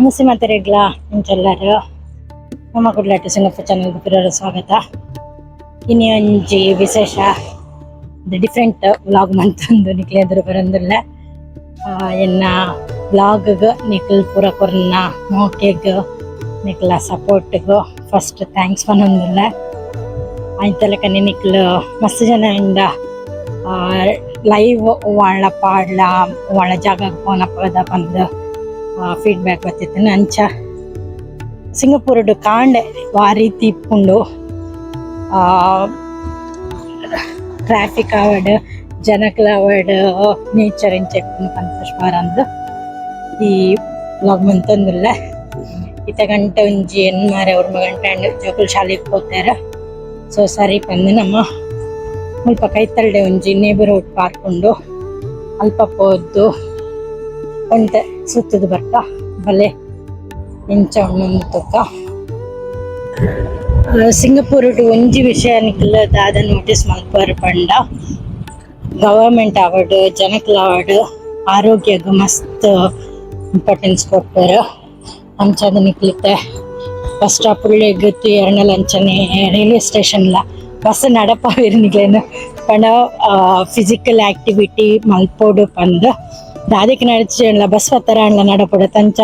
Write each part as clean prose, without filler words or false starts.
ನಮಸ್ತೆ ಮಾತಾಡಿಗ್ಲಾ ಎಂಚೆಲ್ಲರು ನಮ್ಮ ಕುಡ್ಲಾಟ ಸಿಂಗಪ್ಪ ಚಾನಲ್ ಪಿರರ ಸ್ವಾಗತ. ಇನಿ ಒಂಜಿ ವಿಶೇಷ ಡಿಫ್ರೆಂಟ್ ವ್ಲಾಗ್ ಮಂತೊಂದು ನಿಕ್ಲೆ ಎದುರು ಬರಂದಿಲ್ಲ. ಎನ್ನ ವ್ಲಾಗ್ ನಿಕ್ಲ್ ಪೂರ ಕೊರ್ನ ಮೋಕೆಗ್, ನಿಕ್ಲ ಸಪೋರ್ಟ್ಗ್ ಫಸ್ಟ್ thanks ಪನೊಂದುಲ್ಲ. ಐತಲಕನೆ ನಿಕ್ಲ್ ಮಸ್ತ್ ಜನ ಇಂದ ಲೈವ್ ಒಳ್ಳ ಪಾಡ್ಲ, ಒಳ್ಳ ಜಾಗ ಪೋನಪದ ಪಂದ್ ಫೀಡ್ಬ್ಯಾಕ್ ಬತ್ತಿತ್ತು. ಅಂಚ ಸಿಂಗಪುರಡ್ ಕಾಂಡೆ ವಾ ರೀತಿ ಇಪ್ಪುಂಡು, ಟ್ರಾಫಿಕ್ ಆವಡ್, ಜನಕ್ಲ ಆವಡ್, ನೇಚರ್ ಎಂಚ ಇಪ್ಪುಂಡು ಪಂದ್ ಅಂದ್ ಈ ವ್ಲಾಗ್ ಮಂತೊಂದುಲ್ಲ. ಇತ್ತೆ ಗಂಟೆ ಒಂಜಿ ಎನ್ಮಾರೆ ಒರ್ಂಬ ಗಂಟೆ ಆಂಡ್. ಜೋಕುಲು ಶಾಲೆಗ್ ಪೋತೆರ್. ಸೊ ಸರಿ ಪಂದ್ ನಮ್ಮ ಮುಲ್ಪ ಕೈತಲ್ಡೆ ಒಂಜಿ ನೇಬರ್ಹುಡ್ ಪಾರ್ಕ್ ಉಂಡು, ಅಲ್ಪ ಪೋದು ಒಂತೆ ಸುತ್ತುದು ಬರ್ಕ ಬಲೆ, ಎಂಚ ಉಂಡು ತೂಕ. ಸಿಂಗಪುರಡ್ ಒಂಜಿ ವಿಷಯ ನಿಕುಲು ದಾದ ನೋಟಿಸ್ ಮಲ್ಪುವರ್ ಪಂಡ, ಗವರ್ಮೆಂಟ್ ಆವಡ್, ಜನಕ್ಲ್ ಆವಡ್, ಆರೋಗ್ಯಗ್ ಮಸ್ತ್ ಇಂಪಾರ್ಟೆನ್ಸ್ ಕೊರ್ಪೆರ್. ಅಂಚಾದ್ ನಿಕ್ಲಿತ್ತೆ ಬಸ್ ಸ್ಟಾಪ್ ಲೆಗ್ ತೂಯರ್ಂಡಲ ಅಂಚನೆ ರೈಲ್ವೆ ಸ್ಟೇಷನ್ ಲ ಬಸ್ ನಡಪಾವೆರ್ ನಿಕ್ಲೆನ್. ಪಂಡ ಫಿಸಿಕಲ್ ಆಕ್ಟಿವಿಟಿ ಮಲ್ಪೊಡು ಪಂದ್. ದಾದೆಕ್ ನಡಚ ಬಸ್ ಪತ್ತರ ನಡಪೊಡು ಅಂಚ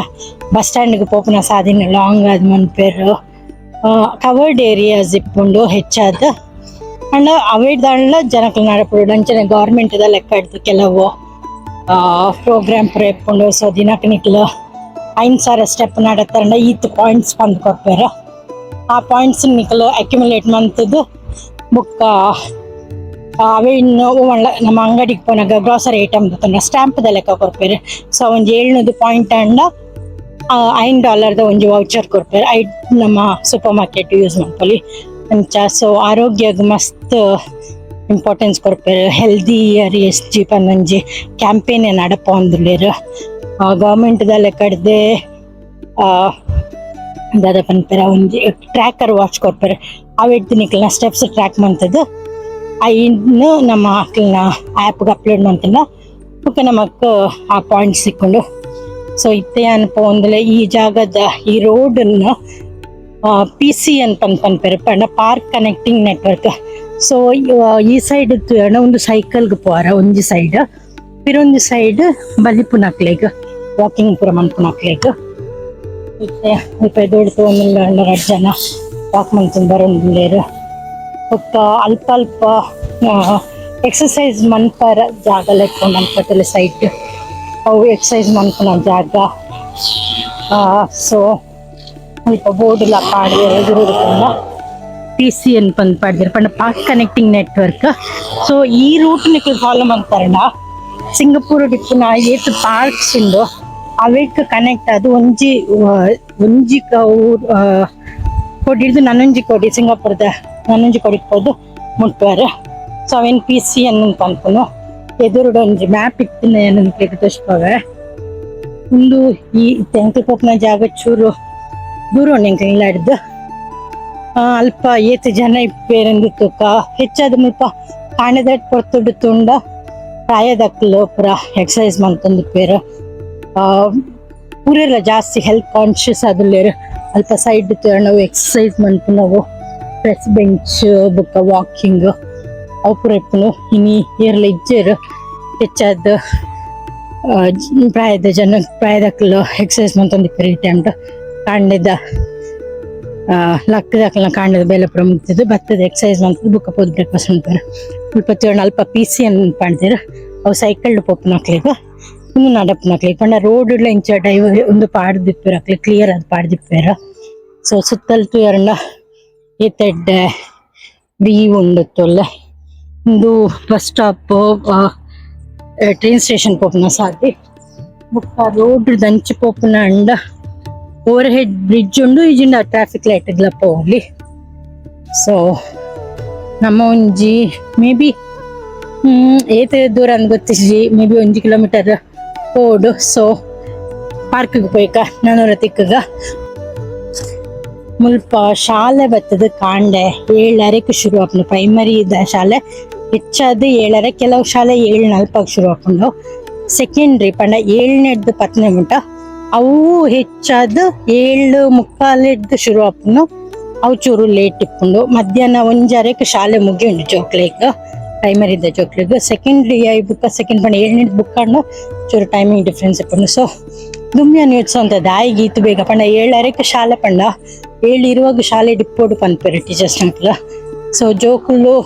ಬಸ್ ಸ್ಟ್ಯಾಂಡ್ ಗ್ ಪೋಪುನ ಸಾದಿನ ಲಾಂಗ್ ಆದ್ ಮನ್ಪೆರ್. ಕವರ್ಡ್ ಏರಿಯಾಸ್ ಇಪ್ಪುಂಡು ಹೆಚ್ಚಾದ್. ಅಂಡ ಅವೆಡ್ ದಾಂಡಲ ಜನಕ್ಲು ನಡಪೊಡು. ಅಂಚನೆ ಗವರ್ಮೆಂಟ್ ದ ಲೆಕ್ಕಡ್ದ್ ಕೆಲವು ಪ್ರೋಗ್ರಾಮ್ ಪೂರ ಇಪ್ಪುಂಡು. ಸೊ ದಿನಕ್ ನಿಕ್ಲು 5000 ಸ್ಟೆಪ್ ನಡತಂಡ ಈತ್ ಪಾಯಿಂಟ್ಸ್ ಪಂದ್ ಕೊರ್ಪೆರ್. ಆ ಪಾಯಿಂಟ್ಸ್ ನಿಕುಲು ಅಕ್ಯುಮುಲೇಟ್ ಮಂತುದು ಬೊಕ್ಕ ಅವೆನ್ ಒಳ್ಳ ನಮ್ಮ ಅಂಗಡಿಗೆ ಪೋನಗ ಗ್ರೋಸರಿ ಐಟಮ್ ದೆತೊಂಡ ಸ್ಟಾಂಪ್ ದ ಲೆಕ್ಕ ಕೊರ್ಪೆರ್. ಸೊ ಒಂಜಿ 700 ಪಾಯಿಂಟ್ ಆಂಡ 5 ಡಾಲರ್ದ ಒಂಜಿ ವೌಚರ್ ಕೊರ್ಪೆರ್. ಐಟ್ ನಮ್ಮ super market use ಮನ್ಪೊಲಿ ಅಂಚ. ಸೊ ಆರೋಗ್ಯಗ್ ಮಸ್ತ್ ಇಂಪಾರ್ಟೆನ್ಸ್ ಕೊರ್ಪೆರ್. Healthy year S G ಪಂದೊಂಜಿ campaign ನಡಪೊಂದುಲ್ಲೆರ್. Government ದ ಲೆಕ್ಕಡ್ದೆ ದಾದ ಪನ್ಪೆರ, ಒಂಜಿ ಟ್ರ್ಯಾಕರ್ ವಾಚ್ ಕೊರ್ಪೆರ್. ಅವೆಡ್ದ್ ನಿಕ್ಲ್ನ ಸ್ಟೆಪ್ಸ್ ಟ್ರ್ಯಾಕ್ ಮಂತುದು ಐನ್ ನಮ್ಮ ಅಕ್ಲ್ನ ಆ್ಯಪ್ಗೆ ಅಪ್ಲೋಡ್ ಮಂತುಂಡ ಬೊಕ ನಮಕ್ ಆ ಪಾಯಿಂಟ್ಸ್ ಸಿಕ್ಕುಂಡು. ಸೊ ಇತ್ತೆ ಯಾನ್ ಪೋವೊಂದುಲ್ಲೆ. ಈ ಜಾಗದ ಈ ರೋಡ್ ನ್ ಪಿಸಿಎನ್ ಪಂದ್ ಪನ್ಪೆರ್, ಪಂಡ park connecting network. So ಈ ಸೈಡ್ ತೂಯಂಡ ಉಂದು ಸೈಕಲ್ ಗ್ ಪೋವರ ಒಂಜಿ ಸೈಡ್, ಪಿರೊಂಜಿ ಸೈಡ್ ಬಲಿಪುನಕ್ಲೆಗ್, ವಾಕಿಂಗ್ ಪೂರ ಮನ್ಪುನಕ್ಲೆಗ್. ಇತ್ತೆ ಮುಲ್ಪ ಎದುರುಡು ತೂವೊಂದುಲ್ಲ, ರಡ್ಡ್ ಜನ ವಾಕ್ ಮಂತೊಂದು ಬರೊಂದುಲ್ಲೆರ್. ಬೊಕ್ಕ ಅಲ್ಪ ಅಲ್ಪ ಎಕ್ಸರ್ಸೈಸ್ ಮನ್ಪರ ಜಾಗ ಲೆಕ್ಕ ಮನ್ಪತ್ತಲೆ ಸೈಡ್, ಅವು ಎಕ್ಸರ್ಸೈಸ್ ಮನ್ಪುನ ಜಾಗ. ಸೊ ಮುಲ್ಪ ಬೋರ್ಡ್ ಲ ಪಾಡ್ದೆರ್. ಎದುರುಡು ಪೂರ ಪಿಸಿಎನ್ ಪಂದ್ ಪಾಡ್ದೆರ್, ಪಂಡ park connecting network. So ಈ ರೂಟ್ ನಿಕುಲು ಫಾಲೋ ಮಂತರ್ಂಡ ಸಿಂಗಪೂರ್ ಇಪ್ಪುನ ಏತ್ ಪಾರ್ಕ್ಸ್ ಉಂಡು, ಅವೆಕ್ ಕನೆಕ್ಟ್ ಅದು ಒಂಜಿ ಒಂಜಿ ಕೊಡಿಡ್ದು ನನೊಂಜಿ ಕೊಡಿ, ಸಿಂಗಾಪುರದ ನನೊಂಜಿ ಕೊಡಿಗ್ ಪೋದು ಮುಟ್ಪೆರ್. ಸೊ ಅವೆನ್ ಪಿಸಿಎನ್ ಪನ್ಪುನು. ಎದುರುಡು ಒಂಜಿ ಮ್ಯಾಪ್ ಇತ್ತಿನ ನಿಕ್ಲೆಗ್ ತೋಜ್ಪಾವೆ. ಉಂದು ಈ ಎಂಕುಲು ಪೋಪುನ ಜಾಗ ಚೂರು ದೂರ ಉಂಡು ಎಂಕ್ಲೆ ಇಲ್ಲಡ್ದ್. ಅಲ್ಪ ಏತ್ ಜನ ಇಪ್ಪೆರೆಂದ್ ತೂಕ. ಹೆಚ್ಚಾದ್ ಮುಲ್ಪ ಕಾಂಡೆದ ಪೊರ್ತುಡು ತೂಂಡ ಪ್ರಾಯದಕ್ಲು ಪೂರ ಎಕ್ಸರ್ಸೈಸ್ ಮಂತೊಂದಿಪ್ಪೆರ್. ಪೂರೆರ್ಲ ಜಾಸ್ತಿ ಹೆಲ್ತ್ ಕಾನ್ಶಿಯಸ್ ಆದುಲ್ಲೆರ್. ಅಲ್ಪ ಸೈಡ್ ತೂಯಂಡ ಎಕ್ಸರ್ಸೈಸ್ ಮನ್ಪುನವು, ಪ್ರೆಸ್ ಬೆಂಚ್ ಬೊಕ್ಕ ವಾಕಿಂಗ್ ಅವು ಪೂರ ಇಪ್ಪುಂಡು. ಇನಿ ಏರ್ಲ ಇಜ್ಜೆರ್. ಹೆಚ್ಚಾದ್ ಪ್ರಾಯದ ಜನ, ಪ್ರಾಯದಕ್ಲು ಎಕ್ಸರ್ಸೈಸ್ ಮಂತೊಂದಿಪ್ಪೆರ್ ಈ ಟೈಮ್. ಕಾಂಡೆದ ಲಕ್ಕದಕ್ಲ್ನ ಕಾಂಡೆದ ಬೇಲೆ ಪೂರ ಮುಗ್ದಿದ್ ಬತ್ತುದು ಎಕ್ಸರ್ಸೈಸ್ ಮಂತುದು ಬೊಕ್ಕ ಪೋದು ಬ್ರೇಕ್ಫಾಸ್ಟ್ ಮನ್ಪುವೆರ್. ಮುಲ್ಪ ತೂಯಂಡ ಅಲ್ಪ ಪಿಸಿಎನ್ ಪಾಡ್ದೆರ್. ಅವು ಸೈಕಲ್ ಪೋಪುನಕ್ಲೆಗ್, ಉಂದು ನಡಪುನಕ್ಲೆಗ್. ಪಂಡ ರೋಡ್ ಡ್ಲ ಇಂಚ ಡೈವರ್ ಉಂದು ಪಾಡ್ದಿಪ್ಪೆರ್, ಅಕ್ಲೆ ಕ್ಲಿಯರ್ ಆದ್ ಪಾಡ್ದಿಪ್ಪೆರ್. ಸೊ ಸುತ್ತಲ್ ತೂಯರ್ಂಡ ಏತ್ ಎಡ್ಡೆ ವ್ಯೂ ಉಂಡು ತೂಲೆ. ಉಂದು bus stop, train station ಪೋಪುನ ಸಾದಿ. ಬೊಕ್ಕ ರೋಡ್ ದಂಚಿ ಪೋಪುನ ಅಂಡ over head bridge ಉಂಡು, ಇಜಿಂಡ ಟ್ರಾಫಿಕ್ ಲೈಟ್ ಗ್ಲ ಪೋವೊಲಿ. ಸೊ ನಮ್ಮ ಒಂಜಿ ಮೇ ಬಿ ಏತ್ ದೂರ ಅಂದ್ ಗೊತ್ತಿಜ್ಜಿ, ಮೇ ಬಿ 1 ಕಿಲೋಮೀಟರ್ ಪೋಡು. ಸೊ ಪಾರ್ಕ್ ಪೋಯ್ಕ ನನೊರ ತಿಕ್ಕುಗ. ಮುಲ್ಪ ಶಾಲೆ ಬತ್ತದ ಕಾಂಡೆ 7:30ಕ್ ಶುರು ಆಪುಂಡು. ಪ್ರೈಮರಿ ಶಾಲೆ ಹೆಚ್ಚಾದ್ 7:30, ಕೆಲವು ಶಾಲೆ 7:40ಕ್ ಶುರು ಆಪುಂಡು. ಸೆಕೆಂಡ್ರಿ ಪಂಡ 7ನೇಡ್ದು 10ನೇ ಮುಟ ಅವು ಹೆಚ್ಚಾದ್ 7:45 ಹಿಡ್ದು ಶುರು ಆಪುಂಡು. ಅವು ಚೂರು ಲೇಟ್ ಇಪ್ಪುಂಡು. ಮಧ್ಯಾಹ್ನ ಒಂಜರೆಕ್ ಶಾಲೆ ಮುಗಿಯುಂಡು ಜೋಕ್ಲೆಗ್, ಪ್ರೈಮರಿದ ಜೋಕ್ಲೆಗ್. ಸೆಕೆಂಡ್ರಿ ಬುಕ್ಕ ಸೆಕೆಂಡ್ ಪಂಡ 7ನೇ ಬುಕ್ ಆಂಡ ಚೂರು ಟೈಮಿಂಗ್ ಡಿಫ್ರೆನ್ಸ್ ಇಪ್ಪುಂಡು. ಸೊ ದುಮ್ಮಿಯನ್ ಯೋಚಿಸಂತ ದಾಯಿಗೆ ಈತ್ ಬೇಗ ಪಂಡ 7:30ಕ್ ಶಾಲೆ ಪಂಡ 7 ಇರುವಾಗ ಶಾಲೆ ಡಿಪ್ಪೋಡು ಪನ್ಪೆರ್ ಟೀಚರ್ಸ್ ನಕುಲು. ಸೊ ಜೋಕುಲು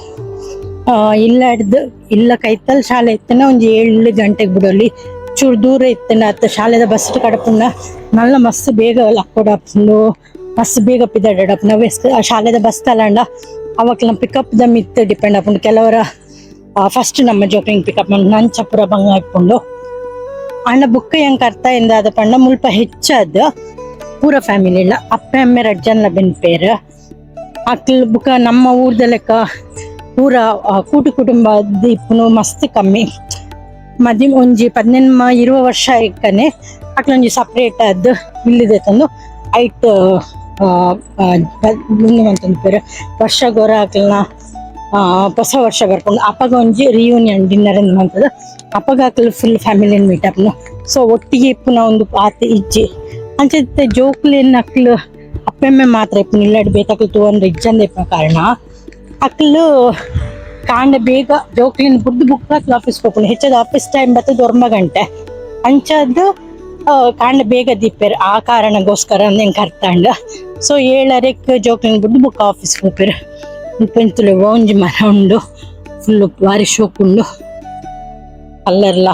ಇಲ್ಲಡ್ದು ಇಲ್ಲ ಕೈತಲ್ ಶಾಲೆ ಇತ್ತನ ಒಂಜಿ 7 ಗಂಟೆಗೆ ಬಿಡೋಲಿ. ಚೂರು ದೂರ ಇತ್ತನ ಅತ್ತ ಶಾಲೆದ ಬಸ್ ಕಡಪುಂಡ ನಲ್ಲ ಮಸ್ತ್ ಬೇಗ ಲಕ್ಕೊಡಾಪುಂಡು, ಮಸ್ತ್ ಬೇಗ ಪಿದಡಾಪುಂಡು. ಅವೆ ಶಾಲೆದ ಬಸ್ ತಲಾಂಡ ಅವಕ್ಲ ಪಿಕಪ್ ದ ಮಿತ್ ಡಿಪೆಂಡ್ ಆಪುಂಡು. ಕೆಲವರ ಫಸ್ಟ್ ನಮ್ಮ ಜೋಕ್ಲಿಂಗ್ ಪಿಕಪ್ ನಂಚ ಪೂರ ಬಂಗ ಇಪ್ಪುಂಡು. ಆಂಡ ಬುಕ್ ಎಂಕ್ ಅರ್ಥ ಎಂದಾದ ಪಂಡ ಮುಲ್ಪ ಹೆಚ್ಚಾದ್ ಪೂರ ಫ್ಯಾಮಿಲಿ ಇಲ್ಲ ಅಪ್ಪೆ ಅಮ್ಮೆ ರಡ್ಡ್ ಜನಲ ಬೆನ್ಪೇರ್ ಅಕ್ಲ್. ಬುಕ್ಕ ನಮ್ಮ ಊರ್ದ ಲೆಕ್ಕ ಪೂರ ಕೂಟು ಕುಟುಂಬ ಇಪ್ಪುನು ಮಸ್ತ್ ಕಮ್ಮಿ. ಮದಿ ಒಂಜಿ 18 20 ವರ್ಷ ಇಕ್ಕನೆ ಅಕ್ಲೊಂಜಿ ಸಪ್ರೇಟ್ ಆದ್ ಇಲ್ಲಿದೆ ತಂದು ಐಟ್ ಉಂದು ಮಂತೊಂದುಪ್ಪೆರ್. ವರ್ಷಗೊರ ಅಕ್ಲ್ನ ಹೊಸ ವರ್ಷ ಬರ್ಪುಂಡು, ಅಪಗ ಒಂಜಿ ರಿಯೂನಿಯನ್ ಡಿನ್ನರ್ ಇಂದ್ ಮಂತುದು ಅಪಗ ಅಕ್ಲ್ full family meet ಆಪುಂಡು. ಸೊ ಒಟ್ಟಿಗೆ ಇಪ್ಪುನ ಒಂದು ಆತ್ ಇಜ್ಜಿ. ಅಂಚ ಇತ್ತೆ ಜೋಕ್ಲೆನ್ ಅಕ್ಲ್ ಅಪ್ಪೆಮ್ಮೆ ಮಾತ್ರ ಇಪ್ಪುನು, ಇಲ್ಲಡ್ ಬೇತಕ್ಲು ತೂವೊಂದು ಇಜ್ಜಂದೆ ಇಪ್ಪುನ ಕಾರಣ ಅಕ್ಲು ಕಾಂಡೆ ಬೇಗ ಜೋಕ್ಲೆನ್ ಬುಡ್ದು ಬುಕ್ಕ ಅಕ್ಲು ಆಫೀಸ್ ಪೋಪುಂಡು. ಹೆಚ್ಚದ ಆಫೀಸ್ ಟೈಮ್ ಬತ್ತದ್ 9 ಗಂಟೆ ಅಂಚಾದ್ ಕಾಂಡೆ ಬೇಗ ದೀಪೆರ್ ಆ ಕಾರಣಗೋಸ್ಕರ ಎಂಕ್ ಅರ್ಥ ಆಂಡ್. ಸೊ 7:30ಕ್ ಜೋಕ್ಲೆನ್ ಬುಡ್ದು ಬುಕ್ಕ ಆಫೀಸ್ ಪೋಪೆರ್. ಪೆಂತುಲೆ ಒಂಜಿ ಮರ ಉಂಡು, ಫುಲ್ ಬಾರಿ ಶೋಕು ಉಂಡು. ಕಲ್ಲರ್ಲ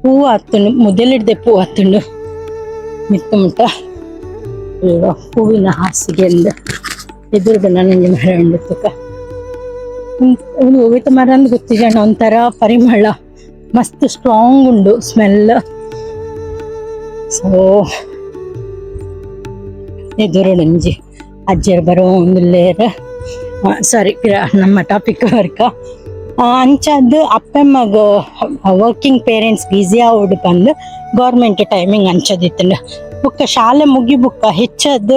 ಹೂವು ಆತುಂಡು, ಮುದೆಲಿಡ್ದೆ ಪೂ ಆತುಂಡು ಮಿತ್ತ ಮುಟ್ಟ ಹೂವಿನ ಹಾಸಿಗೆ ಅಂದ್ ಎದುರುಡು ನನೊಂಜಿ ಮರ ಉಂಡು ತುಕ. ಉಂದು ಒವ್ವೆತ ಮರ ಅಂದ್ ಗೊತ್ತಿಜ್ಜಂಡ ಒಂಥರ ಪರಿಮಳ ಮಸ್ತ್ ಸ್ಟ್ರಾಂಗ್ ಉಂಡು ಸ್ಮೆಲ್. ಸೊ ಎದುರುಡೊಂಜಿ ಅಜ್ಜೆರ್ ಬರೋಂದುಲ್ಲೆರ್. ಸಾರಿ, ನಮ್ಮ ಟಾಪಿಕ್ ವರ್ಕ. ಅಂಚಾದ್ ಅಪ್ಪೆಮ್ಮಗ್ working parents busy ಆವೊಡು ಪಂದ್ ಗೌರ್ಮೆಂಟ್ ಟೈಮಿಂಗ್ ಅಂಚದಿತ್ತುಂಡು. ಬೊಕ್ಕ ಶಾಲೆ ಮುಗಿ ಬುಕ್ಕ ಹೆಚ್ಚಾದ್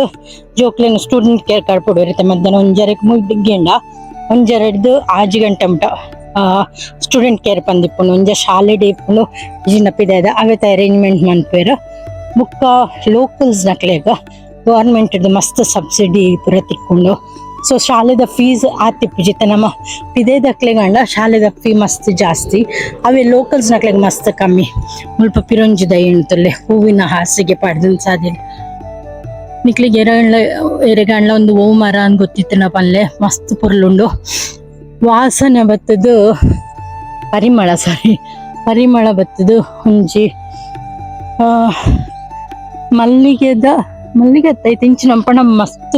ಜೋಕ್ಲೆನ್ ಸ್ಟೂಡೆಂಟ್ ಕೇರ್ ಕಡಪುಡುವೆರ್. ಇತ್ತೆ ಮಧ್ಯಾಹ್ನ ಒಂಜರೆಗ್ ಮುಗಿಂಡ ಒಂಜರೆಡ್ದ್ 6 ಗಂಟೆ ಮುಟ ಸ್ಟೂಡೆಂಟ್ ಕೇರ್ ಪಂದಿಪ್ಪುಂಡು. ಒಂಜ ಶಾಲೆಡ್ ಇಪ್ಪುಂಡು ಇಜ್ಜಿಂಡ ಪಿದಯ್ದ ಅವೆತ ಅರೇಂಜ್ಮೆಂಟ್ ಮನ್ಪುವೆರ್. ಬೊಕ್ಕ ಲೋಕಲ್ಸ್ ನಕ್ಲೆಗ್ ಗೌರ್ಮೆಂಟ್ ಮಸ್ತ್ ಸಬ್ಸಿಡಿ ಪೂರ ತಿಕ್ಕುಂಡು. ಸೊ ಶಾಲೆದ ಫೀಸ್ ಆತಿಪ್ಪುಜಿ. ಇತ್ತೆ ನಮ ಪಿದಯ್ದಕ್ಲೆಗ್ ಆಂಡ ಶಾಲೆದ ಫೀ ಮಸ್ತ್ ಜಾಸ್ತಿ, ಅವೇ ಲೋಕಲ್ಸ್ ನಕ್ಲೆಗ್ ಮಸ್ತ್ ಕಮ್ಮಿ. ಮುಲ್ಪ ಪಿರೊಂಜಿ ದೈ ಉಂತುಲ್ಲೆ ಹೂವಿನ ಹಾಸಿಗೆ ಪಾಡ್ದನ್ ಸಾದಿಡ್. ನಿಕ್ಲೆಗ್ ಎರೆಗಂಡ್ಲ ಒಂದು ಹೂ ಮರ ಅಂದ್ ಗೊತ್ತಿತ್ತಿನ ಪನ್ಲೆ, ಮಸ್ತ್ ಪೊರ್ಲುಂಡು. ವಾಸನೆ ಬತ್ತುದು, ಪರಿಮಳ, ಸಾರಿ, ಪರಿಮಳ ಬತ್ತುದು. ಒಂಜಿ ಮಲ್ಲಿಗೆದ ಮಲ್ಲಿಗೆ ಅತ್ತ ಇಂಚಿನ ಪಂಡ ಮಸ್ತ್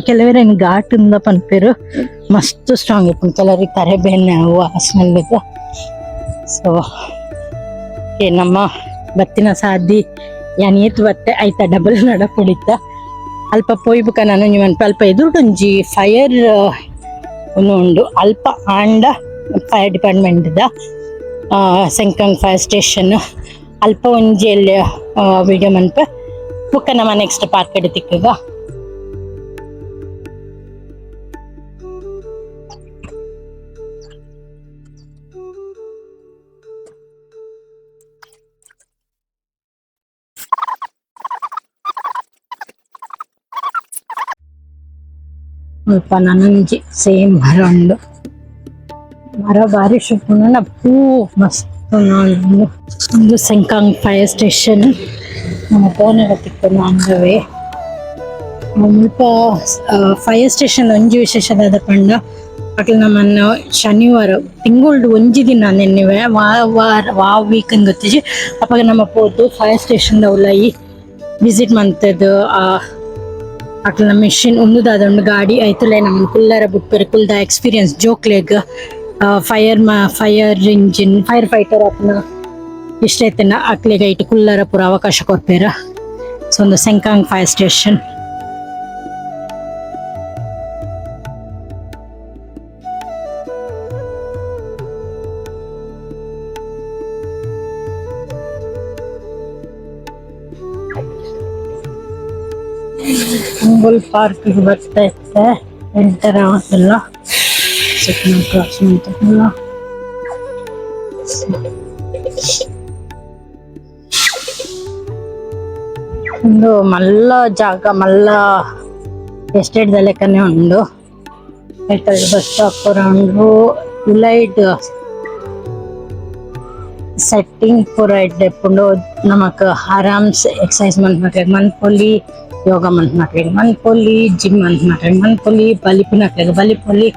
ಕೆಲವೆರ್ ಘಾಟ್ ಇಂದ ಪನ್ಪೆರ್, ಮಸ್ತ್ ಸ್ಟ್ರಾಂಗ್ ಇಪ್ಪುಂಡು. ಕೆಲವರಿಗೆ ತರೆ ಬೇನೆ ಆ ಸ್ಮೆಲ್. ಸೊ ನಮ್ಮ ಬತ್ತಿನ ಸಾದಿ ಯಾನ್ ಏತ್ ಬತ್ತೆ ಐತ ಡಬಲ್ ನಡಪೊಡಿತ್ತ. ಅಲ್ಪ ಪೋಯಿ ಬುಕ ನನೊಂಜಿ ಮನ್ಪೆ. ಅಲ್ಪ ಎದುರುಡೊಂಜಿ ಫೈರ್ ಉಂಡು ಅಲ್ಪ ಆಂಡ fire department the Sengkang fire station ಅಲ್ಪ ಒಂಜಿ ಎಲ್ಯ ವಿಡಿಯೋ ಮನ್ಪೆ. ಬುಕ್ಕ ನಮ್ಮ ನೆಕ್ಸ್ಟ್ ಪಾರ್ಕ್ ತಿಕ್ಕುಗ. ಮುಲ್ಪ ನನೊಂಜಿ ಸೇಮ್ ಮರ ಉಂಡು. ಮರ ಬಾರಿ ಶೋಕುಂಡು, ಪೂ ಮಸ್ತ್ ಉಂಡು. ಉಂದು Sengkang fire station. ನಮ್ಮ ಪೋನಗ ತಿಕ್ಕುನು on the way. ಮುಲ್ಪ ಫೈರ್ ಸ್ಟೇಷನ್ ಒಂಜಿ ವಿಶೇಷ ದಾದ ಪಂಡ ಅಕ್ಲ್ ನಮನ್ ಶನಿವಾರ ತಿಂಗೊಳ್ಡು ಒಂಜಿ ದಿನ ನೆನ್ನಿವೆ ವಾ ವಾರ ವಾ ವೀಕ್ ಅಂದ್ ಗೊತ್ತಿಜ್ಜಿ, ಅಪಗ ನಮ ಪೋದು ಫೈರ್ ಸ್ಟೇಷನ್ ದ ಉಲಾಯಿ ವಿಸಿಟ್ ಮಂತುದು ಅಕ್ಲ್ನ ಮೆಷಿನ್ ಉಂದು ದಾದ ಉಂಡು ಗಾಡಿ ಐತುಲೆ ನಮನ್ ಕುಲ್ಲರ ಬುಡ್ಪೆರ್. ಕುಲ್ದ ಎಕ್ಸ್ಪೀರಿಯನ್ಸ್ ಜೋಕ್ಲೆಗ್ fire fire engine fire fighter ಆಪುನ ಇಷ್ಟ ಇತ್ತಿನ ಅಕ್ಲೆಗ್ ಐಟ್ ಕುಲ್ಲರ ಪೂರ ಅವಕಾಶ ಕೊರ್ಪೆರ್. ಸೊ ಉಂದು Sengkang fire station. Punggol park ಬರ್ತಾ ಇತ್ತೆ ಎಂಟರ್ ಆವೊಂದುಲ್ಲ. ಸಿಗ್ನಲ್ ಕ್ರಾಸ್ ಮಂತೊಂದುಲ್ಲ. ಉಂದು ಮಲ್ಲ ಜಾಗ ಮಲ್ಲ ಎಸ್ಟೇಟ್ ದ ಲೆಕ್ಕನೆ ಉಂಡು. ಕೈತಲ್ ಬಸ್ ಸ್ಟಾಪ್ ಪೂರ ಉಂಡು. ಉಲೈಡ್ ಸೆಟ್ಟಿಂಗ್ ಪೂರ ಎಡ್ಡೆ ಇಪ್ಪುಂಡು. ನಮಕ್ ಆರಾಮ್ಸೆ ಎಕ್ಸರ್ಸೈಸ್ ಮನ್ಪುನಕ್ಲೆಗ್ ಮನ್ಪೊಲಿ, ಯೋಗ ಮನ್ಪುನಕ್ಲೆಗ್ ಮನ್ಪೊಲಿ, ಜಿಮ್ ಮನ್ಪುನಕ್ಲೆಗ್ ಮನ್ಪೊಲಿ, ಬಲಿಪುನಕ್ಲೆಗ್ ಬಲಿಪೊಲಿ.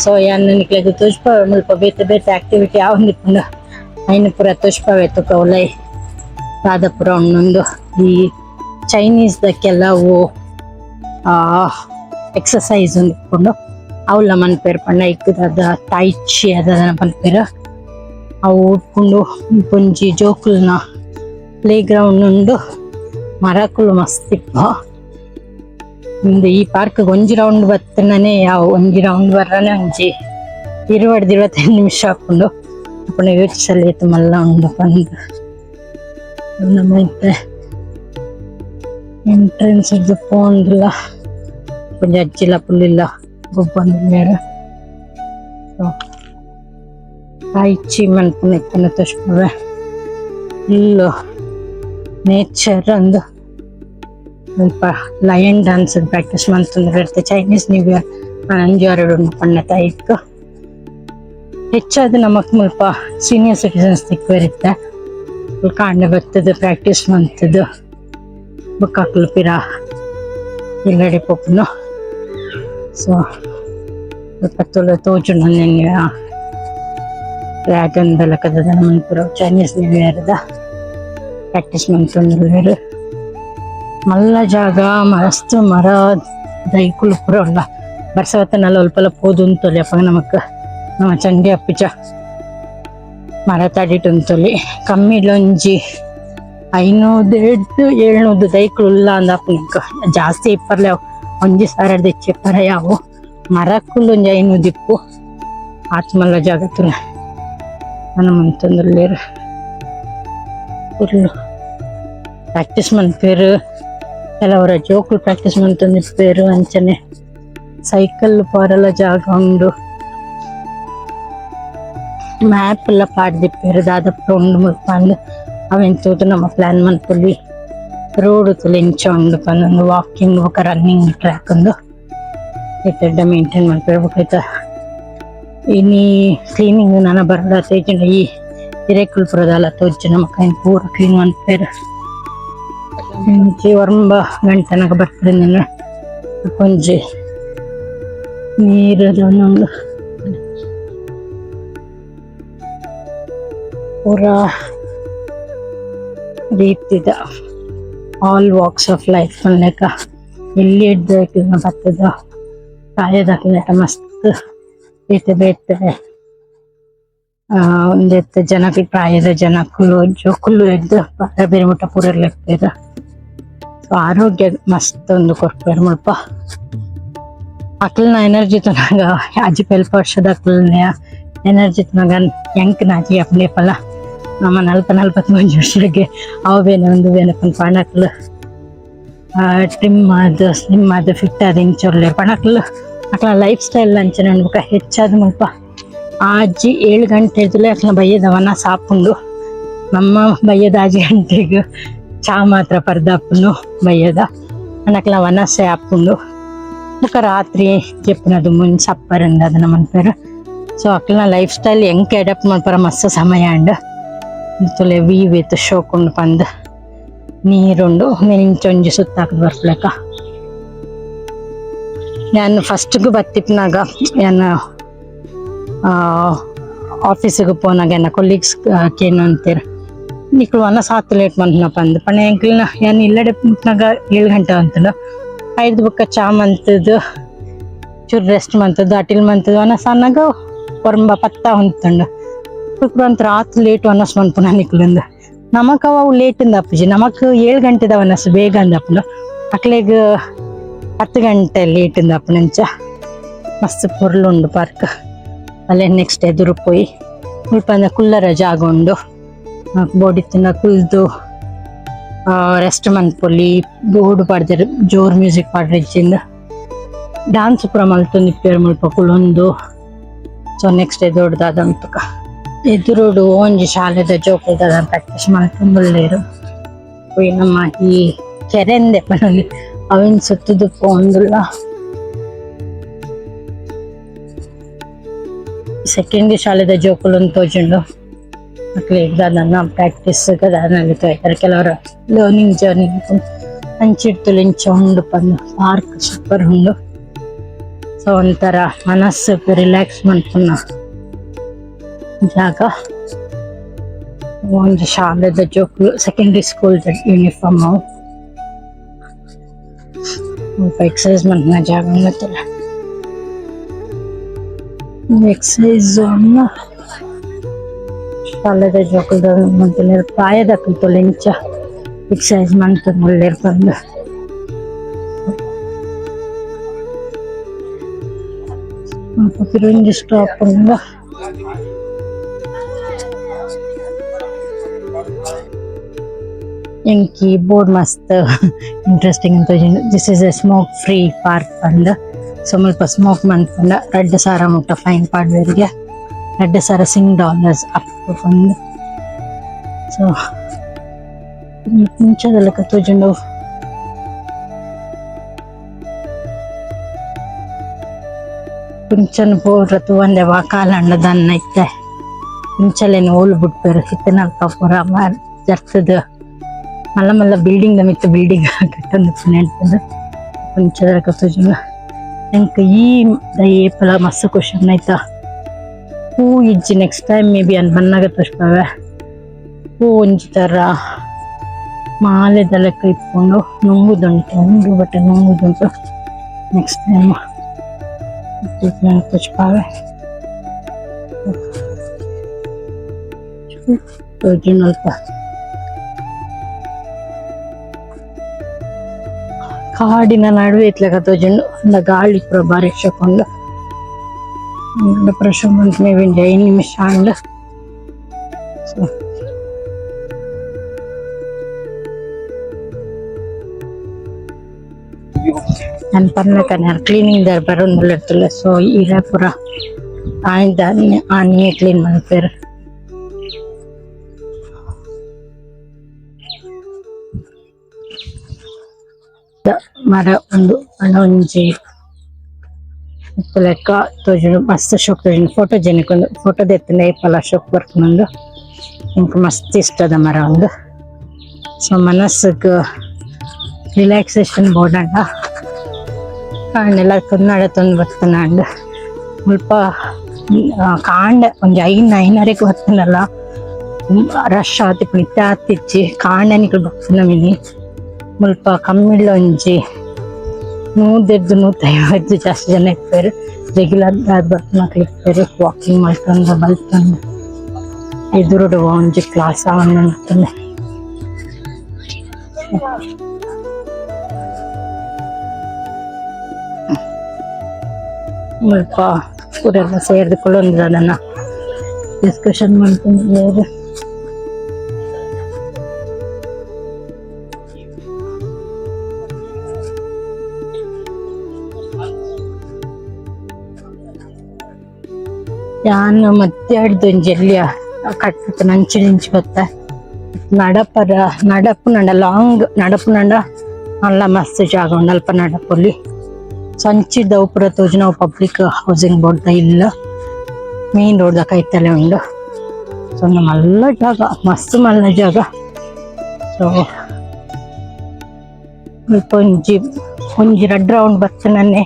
ಸೊ ಯಾನ್ ನಿಕ್ಲೆಗ್ ತೋಜ್ಪಾವೆ ಮುಲ್ಪ ಬೇತೆ ಬೇತೆ ಆಕ್ಟಿವಿಟಿ ಆವೊಂದಿಪ್ಪುಂಡು, ಐನ್ ಪೂರ ತೋಜ್ಪಾವೆ. ತುಕ ಉಲೈ ದಾದ ಪೂರ ಉಂಡು. ಈ ಚೈನೀಸ್ ದ ಕೆಲವು ಎಕ್ಸರ್ಸೈಸ್ ಉಂದಿಪ್ಪುಂಡು, ಅವುಲ ಮನ್ಪೆರ್. ಪಂಡ ಐಕ್ ದಾದ ತೈಚಿ ಅದಾದ ಪನ್ಪೆರ್, ಅವು ಉಪ್ಪುಂಡು. ಒಂಜಿ ಜೋಕುಲ್ನ ಪ್ಲೇ ಗ್ರೌಂಡ್ ಉಂಡು. ಮರಕುಲು ಮಸ್ತ್ ಇಪ್ಪ. ಉಂದು ಈ ಪಾರ್ಕ್ ಒಂಜಿ ರೌಂಡ್ ಬತ್ತನನೆ ಯಾವು. ಒಂಜಿ ರೌಂಡ್ ಬರ್ರನೆ ಒಂಜಿ 20 25 ನಿಮಿಷ ಆಪುಂಡು. ಅಪುಂಡ ಯೋಚಿಸಲಿ ಮಲ್ಲ ಉಂಡು ಪಂದ್. ನಮ್ಮ ಇತ್ತೆ ಎಂಟ್ರೆನ್ಸ್ ಡ್ದ್ ಪೋಂಡುಲ ಒಂಜಿ ಅಜ್ಜಿಲ ಪುಲ್ಲಿಲ್ಲ ಗೊಬ್ಬೊಂದುಲ್ಲೆರ್. ಸೊ ತಾಯ್ಚಿ ಮನ್ಪುನ ಇಪ್ಪುನ ತೋಜ್ಪಾವೆ. ಫುಲ್ ನೇಚರ್ ಅಂದ್. ಮುಲ್ಪ lion dance practice ಮಂತೊಂದುಲ್ಲೆರ್. Chinese new year ಒಂಜಿ ವಾರಡ್ ಉಂಡು ಪಂಡ ಐಕ್ ಹೆಚ್ಚಾದ್ ನಮಕ್ ಮುಲ್ಪ ಸೀನಿಯರ್ ಸಿಟಿಸನ್ಸ್ ತಿಕ್ಕುವೆರ್ ಇತ್ತೆ. ಕಾಂಡೆ ಬತ್ತುದು ಪ್ರಾಕ್ಟೀಸ್ ಮಂತುದು ಬೊಕ್ಕ ಅಕುಲು ಪಿರ ಇಲ್ಲಡೆ ಪೋಪುನು. ಸೊ ಮುಲ್ಪ ತೂಲ ತೋಜುಂಡು ಡ್ರ್ಯಾಗನ್ ದ ಲೆಕ್ಕದ ಮನ್ಪುರ. Chinese new year ದ ಪ್ರಾಕ್ಟೀಸ್ ಮಂತೊಂದುಲ್ಲೆರ್. ಮಲ್ಲ ಜಾಗ, ಮಸ್ತ್ ಮರ ದೈಕುಲು ಪೂರ ಉಲ್ಲ. ಬರ್ಸ ಬತ್ತುಂಡಲ ಒಲ್ಪಲ ಪೋದು ಉಂತೊಲಿ. ಅಪಗ ನಮಕ್ ನಮ ಚಂಡಿ ಅಪ್ಪುಜ, ಮರತ ಅಡಿಟ್ ಉಂತೊಲಿ. ಕಮ್ಮಿಡ್ಲ ಒಂಜಿ 500 ಡ್ದ್ 700 ದೈಕುಲು ಉಲ್ಲ ಅಂದ್ ಆಪುಂಡು. ಜಾಸ್ತಿ ಇಪ್ಪರ್ಲೆ ಅವು 1000ಡ್ದ್ ಎಚ್ಚ ಇಪ್ಪರೆ ಯಾವು. ಮರಕುಲು ಒಂಜಿ 500 ಇಪ್ಪು. ಆತ್ ಮಲ್ಲ ಜಾಗ ತೂಲೆ. ನನ ಮಂತೊಂದುಲ್ಲೆರ್. ಫುಲ್ ಪ್ರಾಕ್ಟೀಸ್ ಮನ್ಪುವೆರ್. ಕೆಲವರ ಜೋಕುಲು ಪ್ರಾಕ್ಟೀಸ್ ಮಂತೊಂದಿಪ್ಪುವೆರ್. ಅಂಚನೆ ಸೈಕಲ್ ಪೋರೆಲ ಜಾಗ ಉಂಡು. ಮ್ಯಾಪ್ ಎಲ್ಲ ಪಾಡ್ದಿಪ್ಪೆರ್, ದಾದ ಪೂರ ಉಂಡು ಮುಲ್ಪ ಅಂದ್. ಅವೆನ್ ತೂದು ನಮ ಪ್ಲಾನ್ ಮನ್ಪೊಲಿ. ರೋಡ್ ತೂಲೆ ಎಂಚ ಉಂಡು ಪಂದ್. ವಾಕಿಂಗ್ ಬೊಕ ರನ್ನಿಂಗ್ ಟ್ರ್ಯಾಕ್ ಉಂದು. ಎಡ್ಡೆ ಮೇಂಟೈನ್ ಮನ್ಪೆರ್. ಬೊಕ ಐತ ಇನಿ ಕ್ಲೀನಿಂಗ್ ನನ ಬರೊಡಾತೆ. ಇಜ್ಜಿಂಡ ಈ ಇರೆಕುಲು ಪೂರ ದಾಲ ತೋಜುಜಿ ನಮಕ್. ಐನ್ ಪೂರ ಕ್ಲೀನ್ ಮನ್ಪೆರ್. ಒಂಜಿ 9 ಗಂಟೆನಾಗ ಬರ್ಪೆರ್. ಒಂಜಿ ನೀರ್ ಉಂಡು. ಪೂರ ರೀತಿದ all walks of life ಪನ್ಲೆಕ ಎಲ್ಲಿ ಬತ್ತದ ಪ್ರಾಯದಕ್ಲೆಟ ಮಸ್ತ್ ಬೇತೆ ಬೇತೆ ಉಂದೆತ್ತ ಜನಕ್ಲ್, ಪ್ರಾಯದ ಜನಕುಲು, ಜೋಕುಲು ಎಡ್ದ್ ಬೇರೆ ಮುಟ್ಟ ಪೂರ ಇಪ್ಪೆರ್. ಸೊ ಆರೋಗ್ಯ ಮಸ್ತ್ ಉಂದು ಕೊರ್ಪೆರ್ ಮುಲ್ಪ. ಅಕ್ಲ್ನ ಎನರ್ಜಿ ತೂನಗ, ಅಜ್ಜಿಪ ಎಲ್ಪ ವರ್ಷದ ಅಕ್ಲ್ನ ಎನರ್ಜಿ ತೂನಗ ಎಂಕ್ ನಾಚಿಗೆ ಆಪುಂಡು. ಏಪಲ ನಮ 40 41 ವರ್ಷಕ್ಕೆ ಅವು ಬೇನೆ ಉಂದು ಬೇನೆ ಪನ್ಪ. ಅಕ್ಲು ಟ್ರಿಮ್ ಆದ್, ಸ್ಲಿಮ್ ಆದ್, ಫಿಟ್ ಆದ್ ಇಂಚ ಉಲ್ಲೆರ್. ಪಂಡ ಅಕ್ಲು ಅಕ್ಲ್ನ ಲೈಫ್ ಸ್ಟೈಲ್ ಅಂಚನೆ ಉಂಡು. ಬೊಕ ಹೆಚ್ಚಾದ್ ಮುಲ್ಪ ಆಜಿ 7 ಗಂಟೆಡ್ದುಲೇ ಅಕ್ಲ್ನ ಬಯ್ಯದ ವನಸ್ ಆಪುಂಡು. ನಮ್ಮ ಬಯ್ಯದ 6 ಗಂಟೆಗ್ ಚಾ ಮಾತ್ರ ಪರ್ದಾಪುಂಡು ಬಯ್ಯದ. ಅಕ್ಲ್ನ ವನಸೆ ಆಪುಂಡು. ಬೊಕ ರಾತ್ರಿ ಜೆಪ್ಪುನ ದುಂಬು ಸಪ್ಪರ್ ಅದನ್ನ ಮನ್ಪೆರ್. ಸೊ ಅಕ್ಲ್ನ ಲೈಫ್ ಸ್ಟೈಲ್ ಎಂಕ್ ಅಡಾಪ್ಟ್ ಮನ್ಪರ ಮಸ್ತ್ ಸಮಯ ಆಂಡ್. ತೂಲೆ ವೀವ್ ಏತ್ ಶೋಕ್ ಉಂಡು ಪಂದ್. ನೀರುಂಡು. ಇಂಚ ಒಂಜಿ ಸುತ್ತಾಕುದು ಬರ್ಪುಲೆಕ. ಯಾನ್ ಫಸ್ಟ್ ಗ್ ಬತ್ತಿಪ್ಪುನಗ, ಯಾನ್ ಆಫೀಸಿಗೆ ಪೋನಾಗ ಎನ್ನ ಕೊಲೀಗ್ಸ್ ಕೇನೊಂತೆರ್, ನಿಕುಲು ವನಸ್ ಆತ್ ಲೇಟ್ ಮನ್ಪುನ ಪಂದ್. ಪಂಡ ಎಂಕ್ಲೆನ ಯಾನ್ ಇಲ್ಲಡೆ ಮುಟ್ನಗ 7 ಗಂಟೆ ಆತುಂಡು. ಐಡ್ದ್ ಬೊಕ್ಕ ಚಾ ಮಂತುದು, ಚೂರು ರೆಸ್ಟ್ ಮಂತುದು, ಅಟಿಲ್ ಮಂತುದು ವನಸ್ ಆನಗ 9 10 ಆವೊಂದುಂಡು. ಪಂತ್ರ ಆತ್ ಲೇಟ್ ವನಸ್ ಮನ್ಪುನ ನಿಕ್ಲುಂದು. ನಮಕ್ ಅವು ಲೇಟ್ ಇಂದ್ ಆಪುಜಿ. ನಮಕ್ 7 ಗಂಟೆದ ವನಸ್ ಬೇಗ ಅಂದ್ ಆಪುಂಡು. ಅಕ್ಲೆಗ್ 10 ಗಂಟೆ ಲೇಟ್ ಇಂದ್ ಆಪುಂಡು. ಅಂಚ ಮಸ್ತ್ ಪೊರ್ಲು ಉಂಡು ಪಾರ್ಕ್. ಅಲ್ಲೇ ನೆಕ್ಸ್ಟ್ ಎದುರು ಪೋಯಿ. ಮುಲ್ಪ ಕುಲ್ಲರ ಜಾಗ ಉಂಡು. ಬೋಡಿತ್ತಿನ ಕುಲ್ದು ರೆಸ್ಟ್ ಮನ್ಪೊಲಿ. ಬೋರ್ಡ್ ಪಾಡ್ದೆರ್, ಜೋರ್ ಮ್ಯೂಸಿಕ್ ಪಾಡ್ರೆ ಇಜ್ಜಿಂದ್. ಡಾನ್ಸ್ ಪೂರ ಮಲ್ತೊಂದಿಪ್ಪೆರ್ ಮುಲ್ಪ ಕುಲೊಂದು. ಸೊ ನೆಕ್ಸ್ಟ್ ಎದುರು ದಾದ ಉಂತುಕ. ಎದುರುಡು ಒಂಜಿ ಶಾಲೆದ ಜೋಕುಲು ದಾದ ಪ್ರಾಕ್ಟೀಸ್ ಮಲ್ತೊಂದುಲ್ಲೆರ್. ಪೋಯಿ ನಮ್ಮ ಈ ಕೆರೆಂದೆ ಪನೊಲಿ ಅವೆನ್ ಸುತ್ತುದು ಪೋವೊಂದುಲ್ಲ. ಸೆಕೆಂಡ್ ಶಾಲೆದ ಜೋಕುಲು ತೋಜುಂಡು. ಅಕ್ಲೆಗ್ ದಾದನ ಪ್ರಾಕ್ಟೀಸ್ ದಾದನ ತೋಯ್ತಾರೆ ಕೆಲವರು ಲರ್ನಿಂಗ್ ಜರ್ನಿ ಅಂಚಿಡ್ತುಲು ಇಂಚ ಉಂಡು ಪಂದ್ ಪಾರ್ಕ್ ಸೂಪರ್ ಉಂಡು. ಸೊ ಒಂಥರ ಮನಸ್ಸು ರಿಲ್ಯಾಕ್ಸ್ ಮನ್ಪುನ ಜಾಗ. ಒಂಜಿ ಶಾಲೆದ ಜೋಕುಲು secondary school uniform ಅವು. ಮುಲ್ಪ ಎಕ್ಸರ್ಸೈಸ್ ಮನ್ಪುನ ಜಾಗ ಉಂಡು. ಎಕ್ಸರ್ಸೈಸ್ ಝೋನ್ ಶಾಲೆದ ಜೋಕುಲು ಮಂತೊಂದುಲ್ಲೆರ್ ಪ್ರಾಯದಕುಲು ತೂಲೆ ಇಂಚ ಎಕ್ಸರ್ಸೈಸ್ ಮಂತೊಂದುಲ್ಲೆರ್ ಪಂದ್. ಮುಲ್ಪ ಪಿರ ಒಂಜಿ ಸ್ಟಾಪ್ ಉಂಡು. ಎಂಕ್ ಈ ಬೋರ್ಡ್ ಮಸ್ತ್ ಇಂಟ್ರೆಸ್ಟಿಂಗ್ ಅಂತ ತೋಜುಂಡು. This is a smoke free park ಪಂದ್. ಸೊ ಮುಲ್ಪ ಸ್ಮೋಕ್ ಮನ್ಪುಂಡ 2000 ಮುಟ್ಟ ಫೈನ್ ಪಾಡ್ವೆರ್ಗೆ, 2000 Singh dollars up ಪಂದ್. ಸೊ ಇಂಚದ ಲೆಕ ತೋಜುಂಡು. ಪುಂಚನ್ ಪೂರ ತೂವಂದೆ ವಾ ಕಾಲಂಡ ದಾನ್ನ ಇತ್ತೆ ಇಂಚಲೆನ್ ಓಲು ಬುಡ್ಪೆರ್ ಇತ್ತಿನಲ್ಪ ಪೂರ ಜರ್ತುದು ಮಲ್ಲ ಮಲ್ಲ ಬಿಲ್ಡಿಂಗ್ ದ ಮಿತ್ತ್ ಬಿಲ್ಡಿಂಗ್ ಕಟ್ಟೊಂದು ಉಪ್ಪುನ ಪುಂಚದ ಲೆಕ ತೋಜುಂಡು. ಎಂಕ್ ಈ ಏಪಲ ಮಸ್ತ್ ಖುಷಿ ಆಯ್ತಾ ಪೂ ಇಜ್ಜಿ. Next time may be ಅನ್ ಬನ್ನಗ ತೋಜ್ಪಾವೆ. ಪೂ ಒಂಜಿ ತರ ಮಾಲೆದ ಲೆಕ್ಕ ಇಪ್ಪುಂಡು, ನುಂಗುದುಂಟು ಉಂಡು ಬಟ್ ನುಂಗುದುಂಟು. ನೆಕ್ಸ್ಟ್ ಟೈಮ್ ತೋಜ್ಪಾವೆ. ತೋಜುಂಡು ಅಲ್ಪ ಕಾಡಿನ ನಡುವೆ ಇತ್ಲೆಕ ತೋಜುಂಡು. ಅಂಡ ಗಾಳಿ ಪೂರ ಬಾರಿ ಶೋಕು ಉಂಡು. ಪ್ರಶೋಮಂತ್ ಮೇ ಬಿ ಒಂಜಿ 5 ನಿಮಿಷ ಆಂಡ್. ಸೊ ಯಾನ್ ಪನ್ಲೆಕನೆ ಕ್ಲೀನಿಂಗ್ ದಾರ್ ಬರೊಂದುಲ್ಲೆರ್ ಸೊ ಇರೆ ಪೂರ ಆಯ್ದ ಆನಿಯೇ ಕ್ಲೀನ್ ಮನ್ಪುವೆರ್. ಮರ ಉಂಡು ಪಂಡ ಒಂಜಿ ಲೆಕ್ಕ ತೋಜುಂಡು, ಮಸ್ತ್ ಶೋಕ್ ತೋಜುಂಡು. ಫೋಟೋಜೆನಿಕ್ ಉಂಡು. ಫೋಟೋ ದೆತ್ತುಂಡ ಏಪಲ ಶೋಕ್ ಬರ್ಪುಂಡು. ಎಂಕ್ ಮಸ್ತ್ ಇಷ್ಟದ ಮರ ಉಂಡು. ಸೊ ಮನಸ್ಸುಗ್ ರಿಲ್ಯಾಕ್ಸೇಷನ್ ಬೋಡಾಂಡ ಕಾಂಡೆಲ ನಡತೊಂದು ಬತ್ತುನಾಂಡ್. ಮುಲ್ಪ ಕಾಂಡೆ ಒಂಜಿ 5 ಐನರೆಗ್ ಬತ್ತುಂಡಲ ರಶ್ ಆತಿಪ್ಪುಂಡು. ಇತ್ತೆ ಆತಿಜ್ಜಿ. ಕಾಂಡೆ ನಿಕುಲು ಬಪ್ಪುನ ಮಿನಿ ಮುಲ್ಪ ಕಮ್ಮಿಡ್ಲ ಒಂಜಿ 100 150 ಜಾಸ್ತಿ ಜನ ಇಪ್ಪೆರ್. ರೆಗ್ಯುಲರ್ ಆದ್ ಬರ್ಪುನಕುಲು ಇಪ್ಪೆರ್. ವಾಕಿಂಗ್ ಮಲ್ತೊಂದು ಬಲ್ತೊಂದು ಎದುರುಡು ಒಂಜಿ ಕ್ಲಾಸ್ ಆವೊಂದುಂಡು. ಮುಲ್ಪ ಪೂರೆಲ್ಲ ಸೇರ್ದ್ ಕುಲ್ಲೊಂದು ದಾದನ ಡಿಸ್ಕಷನ್ ಮಲ್ತೊಂದುಲ್ಲೆರ್. ಯಾನ್ ಮಧ್ಯಾಹ್ನದ ಒಂಜಿ ಎಲ್ಯ ಕಟ್ಟುನ ಅಂಚಿಡ್ ಇಂಚಿ ಬತ್ತೆ ನಡಪರ ನಡಪುನಂಡ ಲಾಂಗ್ ನಡಪುನಂಡ ಮಲ್ಲ ಮಸ್ತ್ ಜಾಗ ಉಂಡು ಅಲ್ಪ ನಡಪೊಲಿ. ಸೊ ಅಂಚಿರ್ದ್ ಅವು ಪೂರ ತೋಜುನ ಅವು public housing board ದ ಇಲ್ಲ್, ಮೈನ್ ರೋಡ್ ದ ಕೈತಲೆ ಉಂಡು. ಸೊ ಉಂದು ಮಲ್ಲ ಜಾಗ, ಮಸ್ತ್ ಮಲ್ಲ ಜಾಗ. ಸೊ ಮುಲ್ಪ ಒಂಜಿ ಒಂಜಿ ರಡ್ಡ್ ರೌಂಡ್ ಬತ್ತಿನನೆ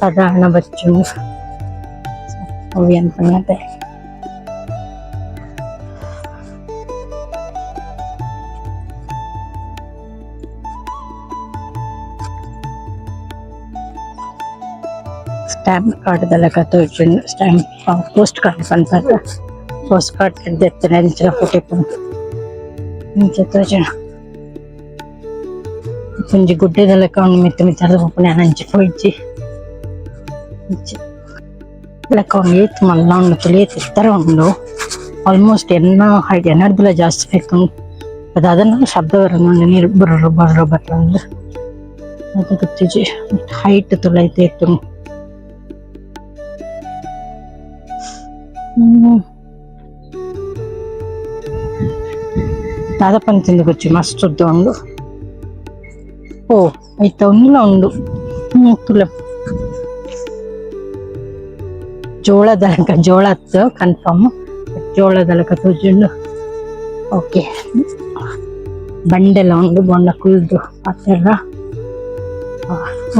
ಸಾಧಾರಣ ಬಚ್ಚುಂಡು. ಅವು ಯಾನ್ ಪನ್ನತೆ ಸ್ಟಾಂಪ್ ಕಾರ್ಡ್ ದ ಲೆಕ ತೋಜುಂಡು. Stamp post card ಪನ್ಪೆರ್. ಪೋಸ್ಟ್ ಕಾರ್ಡ್ ದೆತ್ತುಂಡ ಇಂಚಿನ ಫೋಟೋ ಇಪ್ಪುಂಡು, ಇಂಚ ತೋಜುಂಡು. ಒಂಜಿ ಗುಡ್ಡೆದ ಲೆಕ ಉಂಡು, ಮಿತ್ತ್ ಮಿತ್ತರ್ದ್ ಪೋಪುನೆ. ಯಾನ್ ಅಂಚಿ ಪೋಯಿಜಿ. ಇಂಚ ಲೆಕ ಉಂಡು. ಏತ್ ಮಲ್ಲ ಉಂಡು ತೂಲೆ, ಏತ್ ಎತ್ತರ ಉಂಡು. ಆಲ್ಮೋಸ್ಟ್ ಎನ್ನ ಹೈಟ್ ಎನ್ನರ್ದುಲ ಜಾಸ್ತಿ ಉಂಡು. ದಾದನ ಶಬ್ದ ಬರೊಂದುಂಡು, ನೀರ್ ಬುರ್ರ್ ಬುರ್ರ್ ಬರೊಂದು. ಅದು ಗೊತ್ತಿಜ್ಜಿ. ಹೈಟ್ ತೂಲ ಐತೆ ಏತ್ ಉಂಡು. ದಾದ ಪಂತಿಂದ್ ಗೊಚ್ಚಿ ಮಸ್ತ್ ಉದ್ದ ಉಂಡು. ಓ ಐತ ಒಂದುಲ ಉಂಡು ತುಲೆ ಜೋಳದ ಲೆಕ್ಕ ಜೋಳ ಅತ್ತು ಕನ್ಫರ್ಮ್ ಜೋಳದ ಲೆಕ್ಕ ತೋಜುಂಡು ಓಕೆ ಬಂಡೆಲ ಉಂಡು ಬೊಂಡ ಕುಲ್ದು ಪಾತೆರ್ರ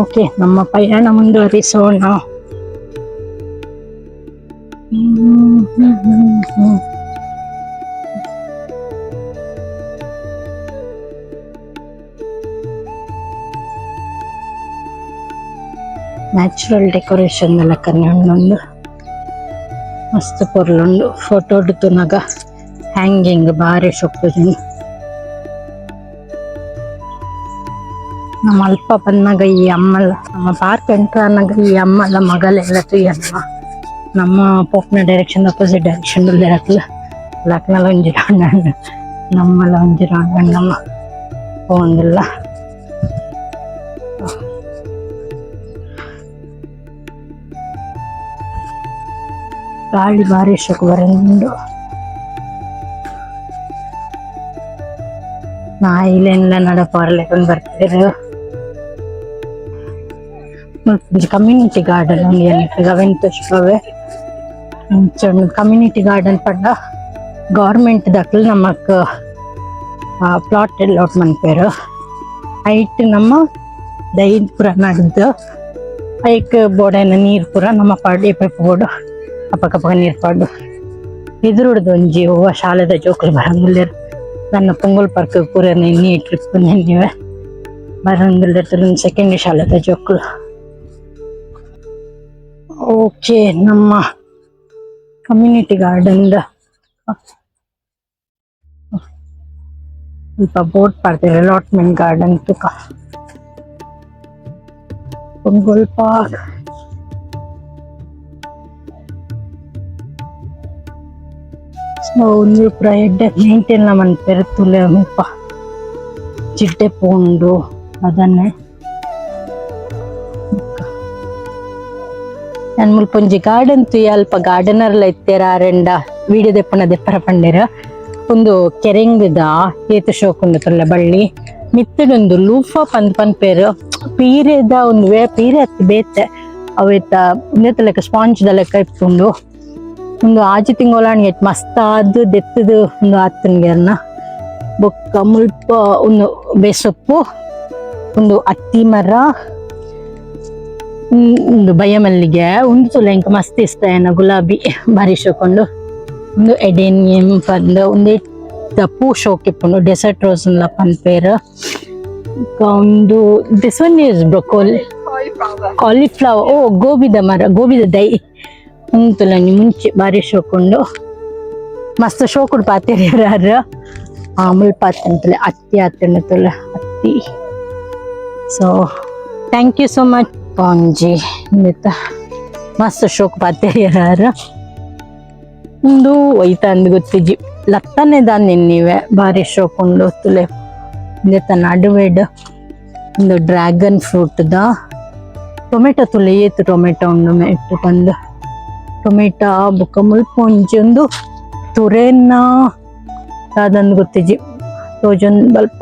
ಓಕೆ ನಮ್ಮ ಪಯಣ ಮುಂದುವರಿಸೋಣ. ನ್ಯಾಚುರಲ್ ಡೆಕೋರೇಷನ್ ಲೆಕ್ಕನೆ ಉಂಡು ಮಸ್ತ್ ಪೊರ್ಲುಂಡು ಫೋಟೋ ತೂನಗ ಹ್ಯಾಂಗಿಂಗ್ ಬಾರಿ ಶೋಕು ತೋಜುಂಡು ನಮ್ಮ ಅಲ್ಪ ಬನ್ನಗ ಈ ಅಮ್ಮಲ ನಮ್ಮ ಪಾರ್ಕ್ ಎಂಟರ್ ಆನಗ ಈ ಅಮ್ಮಲ ಮಗಲೆಲ್ಲ ತೂಯಮ್ಮ ನಮ್ಮ ಪೋಪ್ನ direction opposite direction ಉಲ್ಲೆರ್ ಲಕ್ನಲ ಒಂಜಿ ರೌಂಡ್ ನಮ್ಮಲ ಒಂಜಿ ರೌಂಡ್ ನಮ್ಮ ಪೋವೊಂದುಲ್ಲ. ಗಾಳಿ ಬಾರಿ ಶೋಕು ಬರೊಂದುಂಡು ನಾಯಿಲೆನ್ಲ ನಡಪವರೆ ಬರ್ಪೆರ್ ಒಂಜಿ ಕಮ್ಯುನಿಟಿ ಗಾರ್ಡನ್ ಉಂದು ಎನ್ನ ಅವೆನ್ ತೋಜ್ಪಾವೆ ಅಂಚ ಕಮ್ಯುನಿಟಿ ಗಾರ್ಡನ್ ಪಂಡ ಗವರ್ಮೆಂಟ್ ದಕುಲು ನಮಕ್ ಪ್ಲಾಟ್ ಅಲಾಟ್ ಮನ್ಪೆರ್ ಐಟ್ ನಮ್ಮ ದೈ ಪೂರ ನಡ್ದು ಐಕ್ ಬೋಡಾಯಿನ ನೀರ್ ಪೂರ ನಮ್ಮ ಪಾಡ್ ಏಪ ಬೋಡು ಅಪಗಪಗ ನೀರ್ ಪಾಡ್ಡು ಎದುರುಡ್ದು ಒಂಜಿ ಒವ್ವ ಶಾಲೆದ ಜೋಕುಲು ಬರಂದುಲ್ಲೆರ್ ನನ್ನ ಪೊಂಗಲ್ ಪಾರ್ಕ್ ಪೂರ ನೆನ್ನಿ ಟ್ರಿಪ್ ನೆನ್ನಿವೆ ಬರಂದುಲ್ಲೆರ್ ಸೆಕೆಂಡ್ ಶಾಲೆದ ಜೋಕುಲು. ಓಕೆ ನಮ್ಮ ಕಮ್ಯುನಿಟಿ ಗಾರ್ಡನ್ ದ ಸ್ವಲ್ಪ ಬೋಟ್ ಪಾಡ್ದೆರ್ ಅಲಾಟ್ಮೆಂಟ್ ಗಾರ್ಡನ್ ತುಕ ಪೊಂಗಲ್ ಪಾರ್ಕ್. ಸೊ ಉಂದು ಪೂರ ಎಡ್ಡೆ ಮೇಂಟೈನ್ ಲ ಮನ್ಪೆರ್ ತೂಲೆ ಮುಲ್ಪ ಚಿಟ್ಟೆ ಪೋಂಡು ಅದನ್ನೇ ಯಾನ್ ಮುಲ್ಪ ಒಂಜಿ ಗಾರ್ಡನ್ ತೂಯ ಅಲ್ಪ ಗಾರ್ಡನರ್ ಲ ಇತ್ತೆರ್ ಆರೆಂಡ ವೀಡಿಯೋ ದೆಪ್ಪುನ ದೆಪ್ಪರ ಪಂಡೆರ್ ಉಂದು ಕೆರೆಂಗದ ಏತ್ ಶೋಕು ಉಂಡು ತೂಲೆ ಬಳ್ಳಿ ಮಿತ್ತುಡು ಉಂದು ಲೂಫಾ ಪಂದ್ ಪನ್ಪೆರ್ ಪೀರೆದ ಉಂದು ಪೀರೆ ಅತ್ತ್ ಬೇತೆ ಅವೇತ ಉಂದೆತ ಲೆಕ್ಕ ಸ್ಪಾಂಜ್ ದ ಲೆಕ್ಕ ಇಪ್ಪುಂಡು ಉಂದು ಆಜಿ ತಿಂಗೊಲಾಂಡ ಏತ್ ಮಸ್ತ್ ಆದ್ ದೆತ್ತುದು ಉಂದು ಆತುಂಡು ಎರ್ನ ಬೊಕ್ಕ ಮುಲ್ಪ ಉಂದು ಬೇಸೊಪ್ಪು ಉಂದು ಅತ್ತಿ ಮರ ಉಂದು ಬಯ್ಯಮಲ್ಲಿಗೆ ಉಂದು ತೂಲೆ ಎಂಕ್ ಮಸ್ತ್ ಇಷ್ಟ ಎನ್ನ ಗುಲಾಬಿ ಬಾರಿ ಶೋಕುಂಡು ಉಂದು ಎಡೇನಿಯಂ ಪಂದ್ ಉಂದೆತ ಪೂ ಶೋಕ್ ಇಪ್ಪುಂಡು ಡೆಸರ್ಟ್ ರೋಸ್ ಲ ಪನ್ಪೆರ್ ಬೊಕ್ಕ ಉಂದು this one is broccoli cauliflower ಓ ಗೋಬಿದ ಮರ ಗೋಬಿದ ದೈ ಉಂದು ತೂಲೆ ಒಂಜಿ ಮುಂಚಿ ಬಾರಿ ಶೋಕುಂಡು ಮಸ್ತ್ ಶೋಕುಡು ಪಾತೆರ್ಯೆರ್ ಮುಲ್ಪ ಆತುಂಡು ತೂಲೆ ಅತ್ತಿ ಆತುಂಡು ತೂಲೆ ಅತ್ತಿ. So thank you so much ಒಂಜಿ ಉಂದೆತ ಮಸ್ತ್ ಶೋಕು ಪಾತೆರ್ಯೆರ್ ಉಂದು ಒಯ್ತ ಅಂದ್ ಗೊತ್ತಿಜ್ಜಿ ಲತ್ತನೆ ದಾನ್ನೆ ಎನ್ನಿವೆ ಬಾರಿ ಶೋಕು ಉಂಡು ತೂಲೆ ಉಂದೆತ ನಡುವೆಡ್ ಉಂದು ಡ್ರ್ಯಾಗನ್ ಫ್ರೂಟ್ ದ ಟೊಮೆಟೊ ತೂಲೆ ಏತ್ ಟೊಮೆಟೊ ಉಂಡು ಮೆಟ್ ಪಂದ್ ಟೊಮೆಟೊ ಬೊಕ ಮುಲ್ಪ ಒಂಜಿ ಉಂದು ತುರೆನ ದಾದಂದ್ ಗೊತ್ತಿಜ್ಜಿ ತೋಜೊಂದು ಬಲ್ಪ.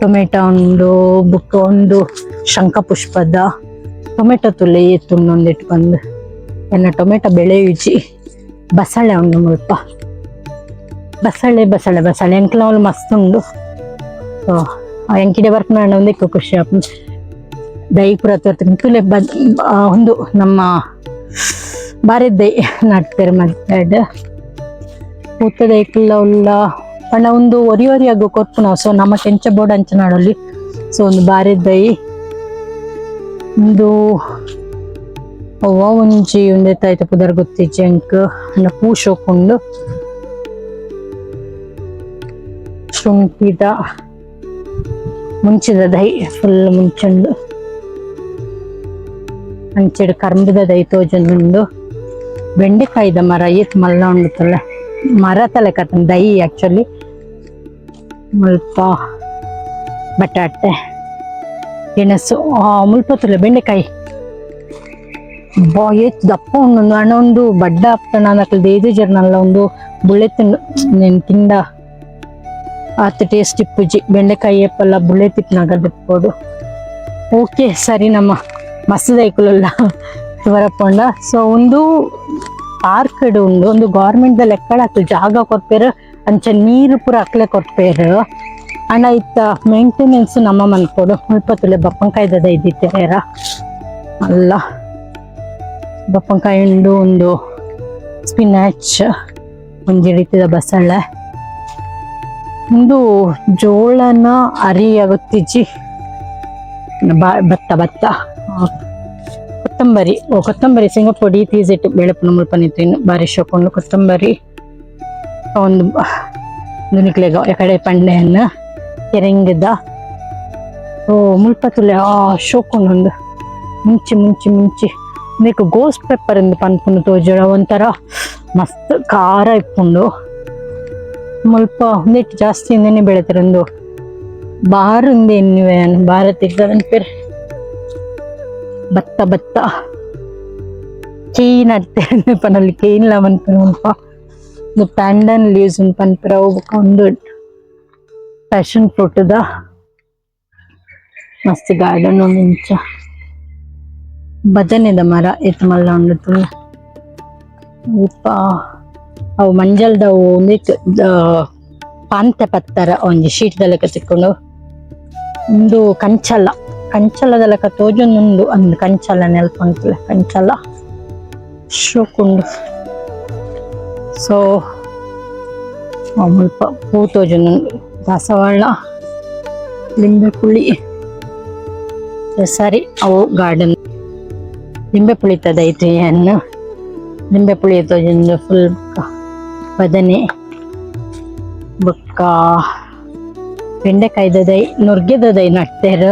ಟೊಮೆಟೊ ಉಂಡು ಬೊಕ ಉಂದು ಶಂಖ ಪುಷ್ಪದ ಟೊಮೆಟೊ ತೂಲೆ ಏತ್ ಉಂಡು ಉಂದೆಟ್ ಪಂದ್ ಎನ್ನ ಟೊಮೆಟೊ ಬೆಳೆಯುಜಿ ಬಸಳೆ ಉಂಡು ಮುಲ್ಪ ಬಸಳೆ ಬಸಳೆ ಬಸಳೆ ಎಂಕ್ಲ ಅವ್ಲು ಮಸ್ತ್ ಉಂಡು. ಸೊ ಎಂಕಿಡೆ ಬರ್ಪುನಾಂಡ ಉಂದೆಕ್ ಖುಷಿ ಆಪುಂಡು ದೈ ಪೂರ ತೋರ್ತುಂಡು ತೂಲೆ ಉಂದು ನಮ್ಮ ಬಾರಿ ದೈ ನಡ್ಪೆರ್ ಮದ್ಮೆಡ್ ಪೂತ ದೈಕುಲ್ಲ ಉಲ್ಲ ಪಂಡ ಉಂದು ಒರಿ ಒರಿಯಾಗ್ ಕೊರ್ಪುನ ಸೊ ನಮಕ್ ಎಂಚ ಬೋಡು ಅಂಚ ನಡೊಲಿ ಸೊ ಉಂದು ಬಾರಿ ದೈ ಉಂದು ಒವ್ವಾ ಒಂಜಿ ಉಂದೆತ ಐತ ಪುದರ್ ಗೊತ್ತಿಜ್ಜಿ ಎಂಕ್ ಅಂಡ ಪೂ ಶೋಕು ಉಂಡು ಶುಂಠಿದ ಮುಂಚಿದ ದೈ ಫುಲ್ ಮುಂಚುಂಡು ಅಂಚೆಡ್ ಕರ್ಂಬುದ ದೈ ತೋಜೊಂದುಂಡು ಬೆಂಡೆಕಾಯಿದ ಮರ ಏತ್ ಮಲ್ಲ ಉಂಡು ತೂಲೆ ಮರತ ಲೆಕ ದೈ ಆಕ್ಚುಲಿ ಮುಲ್ಪ ಬಟಾಟೆ ಗೆಣಸು ಮುಲ್ಪ ತೂಲೆ ಬೆಂಡೆಕಾಯಿ ಬಾ ಏತ್ ದಪ್ಪ ಉಂಡು ಅಂಡ ಉಂದು ಬಡ್ಡ ಆಪ್ತನ ಅಕುಲು ದೇದುಜೆರ್ ನಲ್ಲ ಉಂದು ಬುಳೆತುಂಡು ನೆನ್ ತಿಂಡ ಆತ್ ಟೇಸ್ಟ್ ಇಪ್ಪುಜಿ ಬೆಂಡೆಕಾಯಿ ಏಪಲ್ಲ ಬುಳ್ಳೆ ತಿಪ್ಪನಾಗ ದೆಪ್ಪೋಡು. ಓಕೆ ಸರಿ ನಮ್ಮ ಮಸ್ತ್ ತುವರಪೊಂಡ. ಸೊ ಒಂದು ಪಾರ್ಕ್ ಉಂಡು, ಒಂದು ಗೌರ್ಮೆಂಟ್ ದ ಲೆಕ್ಕಡ ಅಕ್ಲು ಜಾಗ ಕೊರ್ಪೇರು, ಅಂಚ ನೀರು ಪೂರ ಅಕ್ಲೆ ಕೊರ್ಪೇರು. ಅಂಡ ಇತ್ತ ಮೇಂಟೆನೆನ್ಸ್ ನಮ್ಮ ಮನ್ಪೊಡು. ಮುಲ್ಪ ತುಲೆ ಬಪ್ಪಂಕಾಯ್ದದ ಇದ್ದಿತ್ತೇರ ಅಲ್ಲ, ಬಪ್ಪಂಕಾಯಿ ಉಂಡು, ಒಂದು ಸ್ಪಿನಾಚ್, ಒಂಜಿ ರೀತಿದ ಬಸಳೆ, ಒಂದು ಜೋಳನ ಅರಿ ಆಗುತ್ತಿಜ್ಜಿ, ಭತ್ತ ಭತ್ತ, ಕೊತ್ತಂಬರಿ. ಓ ಕೊತ್ತಂಬರಿ ಶೇಂಗಾ ಪೊಡಿ ತೀಸಿಟ್ಟು ಬೆಳಪುನ ಮುಲ್ಪ ನಿಂತು ಬಾರಿ ಶೋಕೊಂಡು ಕೊತ್ತಂಬರಿ. ಒಂದು ದುನಿಕ್ಲೆಗ ಕಡೆ ಪಂಡೆಯನ್ನು ಕೆರೆಂಗದ. ಓ ಮುಲ್ಪ ತುಲೆ ಆ ಶೋಕೊಂಡು ಒಂದು ಮುಂಚಿ ಮುಂಚಿ ಮುಂಚಿ ಇಂದೆಕ್ ಗೋಸ್ ಪೆಪ್ಪರ್ ಇಂದು ಪನ್ಪುಂಡು ತೋಜಡ, ಒಂಥರ ಮಸ್ತ್ ಖಾರ ಇಪ್ಪುಂಡು. ಮುಲ್ಪ ಉಂದೆಟ್ ಜಾಸ್ತಿ ಇಂದೆನೆ ಬೆಳೆತಾರೆ. ಒಂದು ಬಾರ್ ಉಂದೆ ಎನ್ನುವೆ ಭಾರತ ಪೇರ್. ಭತ್ತ ಭತ್ತ ಕೇನ್ ಅತ್ತೆ ಪನಲ್ಲಿ, ಕೇನ್ಲ ಮನ್ಪುನ ಮುಲ್ಪ. ಉಂದು ಪ್ಯಾಂಡನ್ ಲೀವ್ಸ್ ಉಂದು ಪನ್ಪೆರ್ ಅವು. ಬೊಕ ಉಂದು ಪ್ಯಾಷನ್ ಫ್ರೂಟ್ ದ ಮಸ್ತ್ ಗಾರ್ಡನ್ ಉಂಡು. ಇಂಚ ಬದನೆದ ಮರ ಏತ್ ಮಲ್ಲ ಉಂಡು ತೂಲೆ. ಮುಲ್ಪ ಅವು ಮಂಜಲ್ದವು ಉಂದೆಕ್ ಪಾಂತೆ ಪತ್ತರ ಒಂಜಿ ಶೀಟ್ ದ ಲೆಕ್ಕ ತಿಕ್ಕುಂಡು. ಉಂದು ಕಂಚಲ, ಕಂಚಲದ ಲೆಕ್ಕ ತೋಜೊಂದುಂಡು. ಅಂದ್ ಕಂಚಲ ನೆಲ್ಪುಂಡು, ಕಂಚಲ ಶೋಕುಂಡು. ಸೊ ಮುಲ್ಪ ಪೂ ತೋಜೊಂದುಂಡು, ದಾಸವಾಳ, ಲಿಂಬೆ ಪುಳಿ. ಸರಿ, ಅವು ಗಾರ್ಡನ್. ಲಿಂಬೆ ಪುಳಿತದ ಐತಿ ಅನ್ನು, ಲಿಂಬೆ ಪುಳಿ ತೋಜೊಂದು ಫುಲ್. ಬದನೆ ಬೊಕ್ಕ ಬೆಂಡೆಕಾಯ್ದ ದೈ, ನುರ್ಗೆದ ದೈ ನಡ್ತೇರು.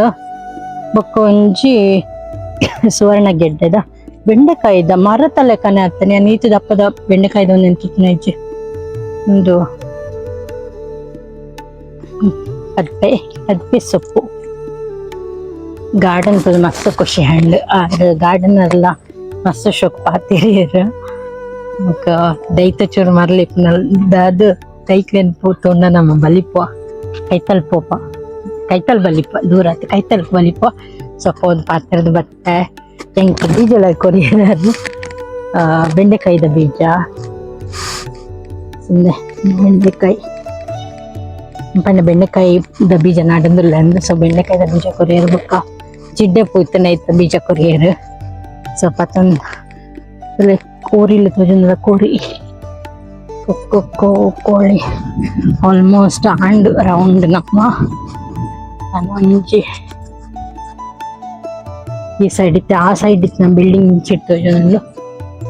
ಬೊಕ್ಕ ಒಂಜಿ ಸುವರ್ಣ ಗೆಡ್ಡೆದ ಬೆಂಡೆಕಾಯ್ದ ಮರತ ಲೆಕ್ಕನೆ ಆಗ್ತಾನೆ ನೀತಿ ದಪ್ಪದ ಬೆಂಡೆಕಾಯ್ದ ಒಂದು ಎಂತ ಇಜ್ಜಿ. ಒಂದು ಕದ್ಪೆ, ಕದ್ಪೆ ಸೊಪ್ಪು. ಗಾರ್ಡನ್ ತೂದು ಮಸ್ತ್ ಖುಷಿ ಹಂಡ್. ಗಾರ್ಡನ್ ಅಲ್ಲ ಮಸ್ತ್ ಶೋಕ್ ಪಾತಿರಿಯರ್. ಬೊಕ್ಕ ದೈತ ಚೂರು ಮರ್ಲಿ ದಾದ್ ದೈಕ್ಲೆನ್ ಪೂ ತೂಂಡ ನಮ್ಮ ಬಲಿಪುವ, ಕೈತಲ್ ಪೋಪ, ಕೈತಲ್ ಬಲಿಪ, ದೂರ ಆತು, ಕೈತಲ್ ಬಲಿಪ. ಸೊ ಒಂದು ಪಾತ್ರದ ಬತ್ತೆ ಎಂಕ್ ಬೀಜಲ ಕೊರಿಯರ್, ಬೆಂಡೆಕಾಯಿದ ಬೀಜ ಸುಮ್ನೆ ಬೆಂಡೆಕಾಯಿ ಪಂಡ ಬೆಂಡೆಕಾಯಿ the ಬೀಜ ನಾಡಂದುಲ್ಲ. ಸೊ ಬೆಂಡೆಕಾಯಿದ ಬೀಜ ಕೊರಿಯರ್. ಬೊಕ್ಕ ಜಿಡ್ಡೆ ಪೂತನ ಐತ ಬೀಜ ಕೊರಿಯರ್. ಸೊ ಪತ್ತೊಂದು ಕೋರಿಲು ತೋಜೊಂದುಲ್ಲ, ಕೋರಿ ಕೊಕ್ಕೊ ಕೋಳಿ. ಆಲ್ಮೋಸ್ಟ್ ಆಂಡ್ ರೌಂಡ್ ನಮ್ಮ. ನಾನು ಒಂಜಿ ಈ ಸೈಡ್ ಇತ್ತೆ, ಆ ಸೈಡ್ ಇತ್ತು ನಮ್ಮ ಬಿಲ್ಡಿಂಗ್ ಇಂಚಿಟ್ಟು ತೋಜೊಂದುಂಡು.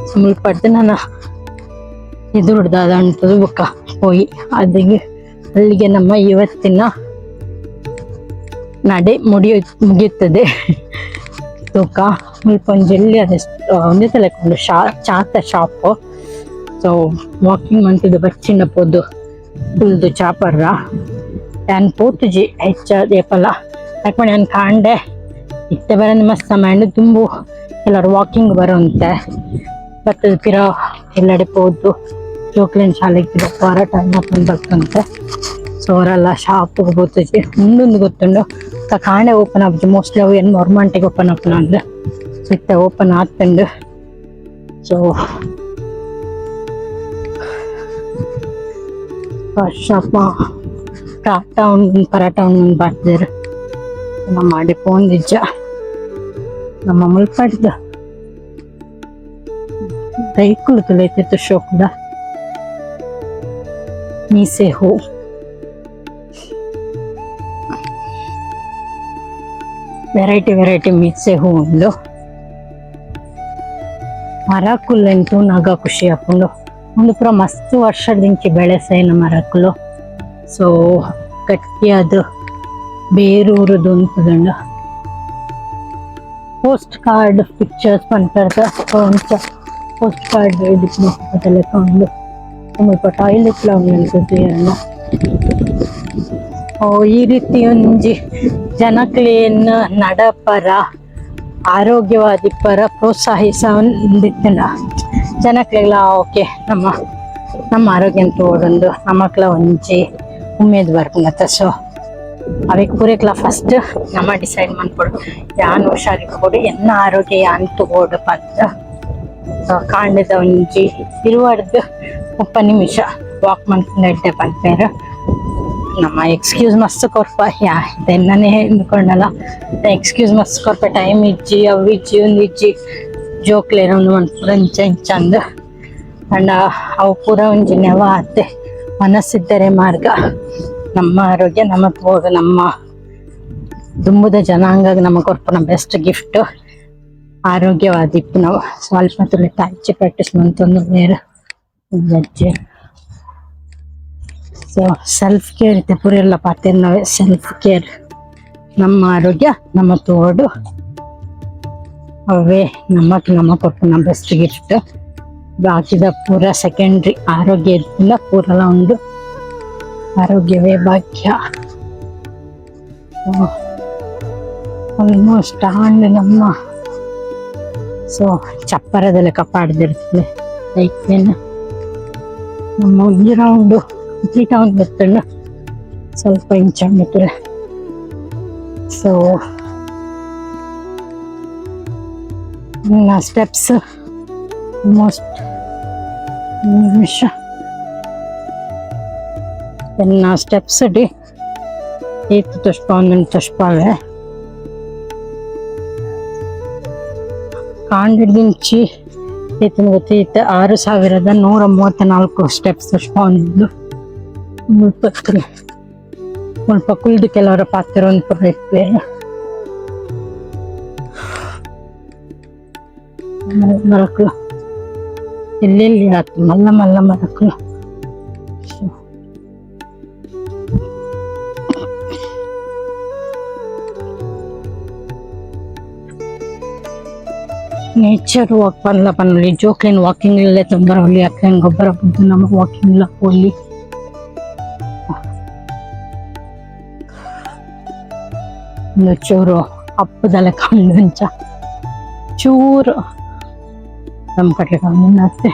ಸೊ ಮುಲ್ಪ ನನ್ನ ಎದುರುಡ್ದು ಅದಂಟದು ಬೊಕ್ಕ ಪೋಯಿ ಅದಿಗೆ ಅಲ್ಲಿಗೆ ನಮ್ಮ ಇವತ್ತಿನ ನಡೆ ಮುಗಿಯುತ್ತದೆ. ತೂಕ ಮುಲ್ಪ ಒಂಜಿ ಎಲ್ಯ ಒಂಜೆ ಲೆಕ್ಕ ಉಂಡು ಶಾ ಚಾತ shop. So walking ಮಂತುದು ಬಚ್ಚಿನ ಪೋದು ಕುಲ್ದು ಚಾಪರ್ರ. ಯಾನ್ ಪೋತುಜಿ ಹೆಚ್ಚ ಏಪಲ, ಯಾಕಂದ್ರೆ ಯಾನ್ ಕಾಂಡೆ ಇತ್ತೆ ಬರಂದು ಮಸ್ತ್ ಸಮಯ ತುಂಬು ಎಲ್ಲರೂ ವಾಕಿಂಗ್ ಬರುವಂತೆ ಬತ್ತದ ಪಿರ ಎಲ್ಲಡೆ ಪೋದು ಜೋಕ್ಲೆನ್ ಶಾಲೆಗೆ ಪಿರ ವಾರ ಟೈಮ್ ಹಾಕೊಂಡು ಬರ್ತಂತೆ. ಸೊ ಅವರೆಲ್ಲ ಶಾಪ್ ಪೋತುಜಿ ಉಂಡೊಂದು ಗೊತ್ತುಂಡು. ಕಾಂಡೆ ಓಪನ್ ಆಪುಜಿ ಮೋಸ್ಟ್ಲಿ, ಅವು ಏನು ಗೌರ್ಮೆಂಟಿಗೆ ಓಪನ್ ಆಪುನ ಅಂದ್. ಸೊ ಇತ್ತೆ ಓಪನ್ ಆತುಂಡು. ಸೊ ಶಾಪ ಟಾಟಾ ಉಂಡು, ಪರಾಟ ಉಂಡು ಬಾರ್ದೇರ್. ನಮ್ಮ ಮಾಡಿ ಪೋಂದಿಜ್ಜ ನಮ್ಮ ಮುಲ್ಪಡ್ದ ದೈಕುಲು ತುಲೈತಿತ್ತು ಶೋಕುದ. ಮೀಸೆ ಹೂ, ವೆರೈಟಿ ವೆರೈಟಿ ಮೀಸೆ ಹೂ ಉಂಡು. ಮರಕುಲೆನ್ ತೂನಗ ಖುಷಿ ಆಪುಂಡು. ಉಂದು ಪೂರ ಮಸ್ತ್ ವರ್ಷದಿಂಚಿ ಬೆಳೆಸೈನ ಮರಕುಲು. ಸೊ ಗಟ್ಟಿಯಾದ್ ಬೇರೂರುದು ಉಂತುದುಂಡು. Post card pictures ಪನ್ಪೆರ್ದ ಅಂಚ ಪೋಸ್ಟ್ ಕಾರ್ಡ್ ಲೆಕ್ಕ ಉಂಡು. ಮುಲ್ಪ ಟಾಯ್ಲೆಟ್ ಲ ಉಂಡು ತೂಯೆರೆ. ಓ ಈ ರೀತಿ ಒಂಜಿ ಜನಕ್ಲೆನ್ ನಡಪರ, ಆರೋಗ್ಯವಾದಿಪ್ಪರ ಪ್ರೋತ್ಸಾಹಿಸೊಂದಿತ್ತುಂಡ ಜನಕ್ಲೆಗ್ಲ ಓಕೆ ನಮ್ಮ ನಮ್ಮ ಆರೋಗ್ಯ ತೋಡೊಂದು ನಮಕ್ಲ ಒಂಜಿ ಉಮೇದ್ ಬರ್ಪುಂಡತ್ತ. ಸೊ ಅವೆಕ್ ಪೂರೆಕ್ಲ ಫಸ್ಟ್ ನಮ ಡಿಸೈಡ್ ಮನ್ಪೊಡು ಯಾನ್ ಹುಷಾರಿಪ್ಪೊಡು, ಎನ್ನ ಆರೋಗ್ಯ ಯಾನ್ ತೂವೊಡು ಪಂದ್. ಸೊ ಕಾಂಡದ ಒಂಜಿ 20 30 ನಿಮಿಷ ವಾಕ್ ಮನ್ಪುಂಡ ಎಡ್ಡೆ ಪನ್ಪೆರ್. ನಮ್ಮ ಎಕ್ಸ್ಕ್ಯೂಸ್ ಮಸ್ತ್ ಕೊರ್ಪ, ಯಾ ಎನ್ನನೇ ಅಂದ್ಕೊಂಡಲ್ಲ ಎಕ್ಸ್ಕ್ಯೂಸ್ ಮಸ್ತ್ ಕೊರ್ಪ, ಟೈಮ್ ಇಜ್ಜಿ ಅವು ಇಜ್ಜಿ ಉಂದು ಇಜ್ಜಿ, ಜೋಕ್ಲೇರ್ ಉಂದು ಮನ್ಪುರ ಇಂಚ ಇಂಚ ಅಂದ್. ಅಂಡ ಅವು ಪೂರ ಒಂಜಿ ನೆವ ಆತೆ. ಮನಸ್ಸಿದ್ದರೆ ಮಾರ್ಗ. ನಮ್ಮ ಆರೋಗ್ಯ ನಮ್ಮ ತೂವೊಡು. ನಮ್ಮ ದುಂಬುದ ಜನಾಂಗ ನಮ್ಮ ಕೊರ್ಪುನ ಬೆಸ್ಟ್ ಗಿಫ್ಟ್ ಆರೋಗ್ಯವಾದಿಪ್ಪುನವು. ಸ್ವಲ್ಪ ತುಲೆ tai chi practice ಮಂತೊಂದುಲ್ಲೆರ್ ಅಜ್ಜೆ. So self care ಇತ್ತೆ ಪೂರೆಲ್ಲ ಪಾತೆರ್ನವೆ. ಸೆಲ್ಫ್ ಕೇರ್, ನಮ್ಮ ಆರೋಗ್ಯ ನಮ್ಮ ತೂವೊಡು, ಅವೇ ನಮಕ್ ನಮ ಕೊರ್ಪುನ ಬೆಸ್ಟ್ ಗಿಫ್ಟ್. ಬಾಕಿದ ಪೂರ ಸೆಕೆಂಡ್ರಿ. ಆರೋಗ್ಯ ಇತ್ತಿಂಡ ಪೂರಲ ಉಂಡು. ಆರೋಗ್ಯವೇ ಭಾಗ್ಯ. ಆಲ್ಮೋಸ್ಟ್ ಆಂಡ್ ನಮ್ಮ. ಸೊ ಚಪ್ಪರದ ಲೆಕ್ಕ ಪಾಡ್ದಿರ್ತದೆ ಲೈಕ್ ನಮ್ಮ ಒಂಜಿ ರೌಂಡ್ ಕಂಪ್ಲೀಟ್ ಆವೊಂದು ಬತ್ತುಂಡು, ಸ್ವಲ್ಪ ಇಂಚ ಉಂಡು. ಸೊ steps almost ನಿಮಿಷ ಎನ್ನ ಸ್ಟೆಪ್ಸ್ ಡಿ ಏತ್ ತೋಜ್ಪಾವೊಂದುಂಡು ತೋಜ್ಪಾವೆ. ಕಾಂಡಿಡ್ದಿಂಚಿ ಏತುಂದು ಗೊತ್ತಿತ್ತು, 6134 ಸ್ಟೆಪ್ಸ್ ತೋಜ್ಪಾವೊಂದುಂಡು. ಮುಲ್ಪ ಮುಲ್ಪ ಕುಲ್ದು ಕೆಲವರ ಪಾತೆರೊಂದು ಪೂರ ಇಪ್ಪುವೆರ್. ಮರಕುಲು ಎಲ್ಲೆಲ್ಲಿ ಆತು, ಮಲ್ಲ ಮಲ್ಲ ಮರಕುಲು. ನೇಚರ್ ವಾಕ್ ಪನ್ಲ ಪನೊಲಿ. ಜೋಕ್ಲೆನ್ ವಾಕಿಂಗ್ ಲೆತೊಂದು ಬರೊಲಿ, ಅಕ್ಲೆನ್ ಗೊಬ್ಬರ ಬುಡ್ದು ನಮ ವಾಕಿಂಗ್ ಲ ಪೋಲಿ. ಉಂದು ಚೂರು ಅಪ್ಪುದ ಲೆಕ ಉಂಡು, ಅಂಚ ಚೂರು ನಮ್ಮ ಕಡೆ ಅತ್ತೆ.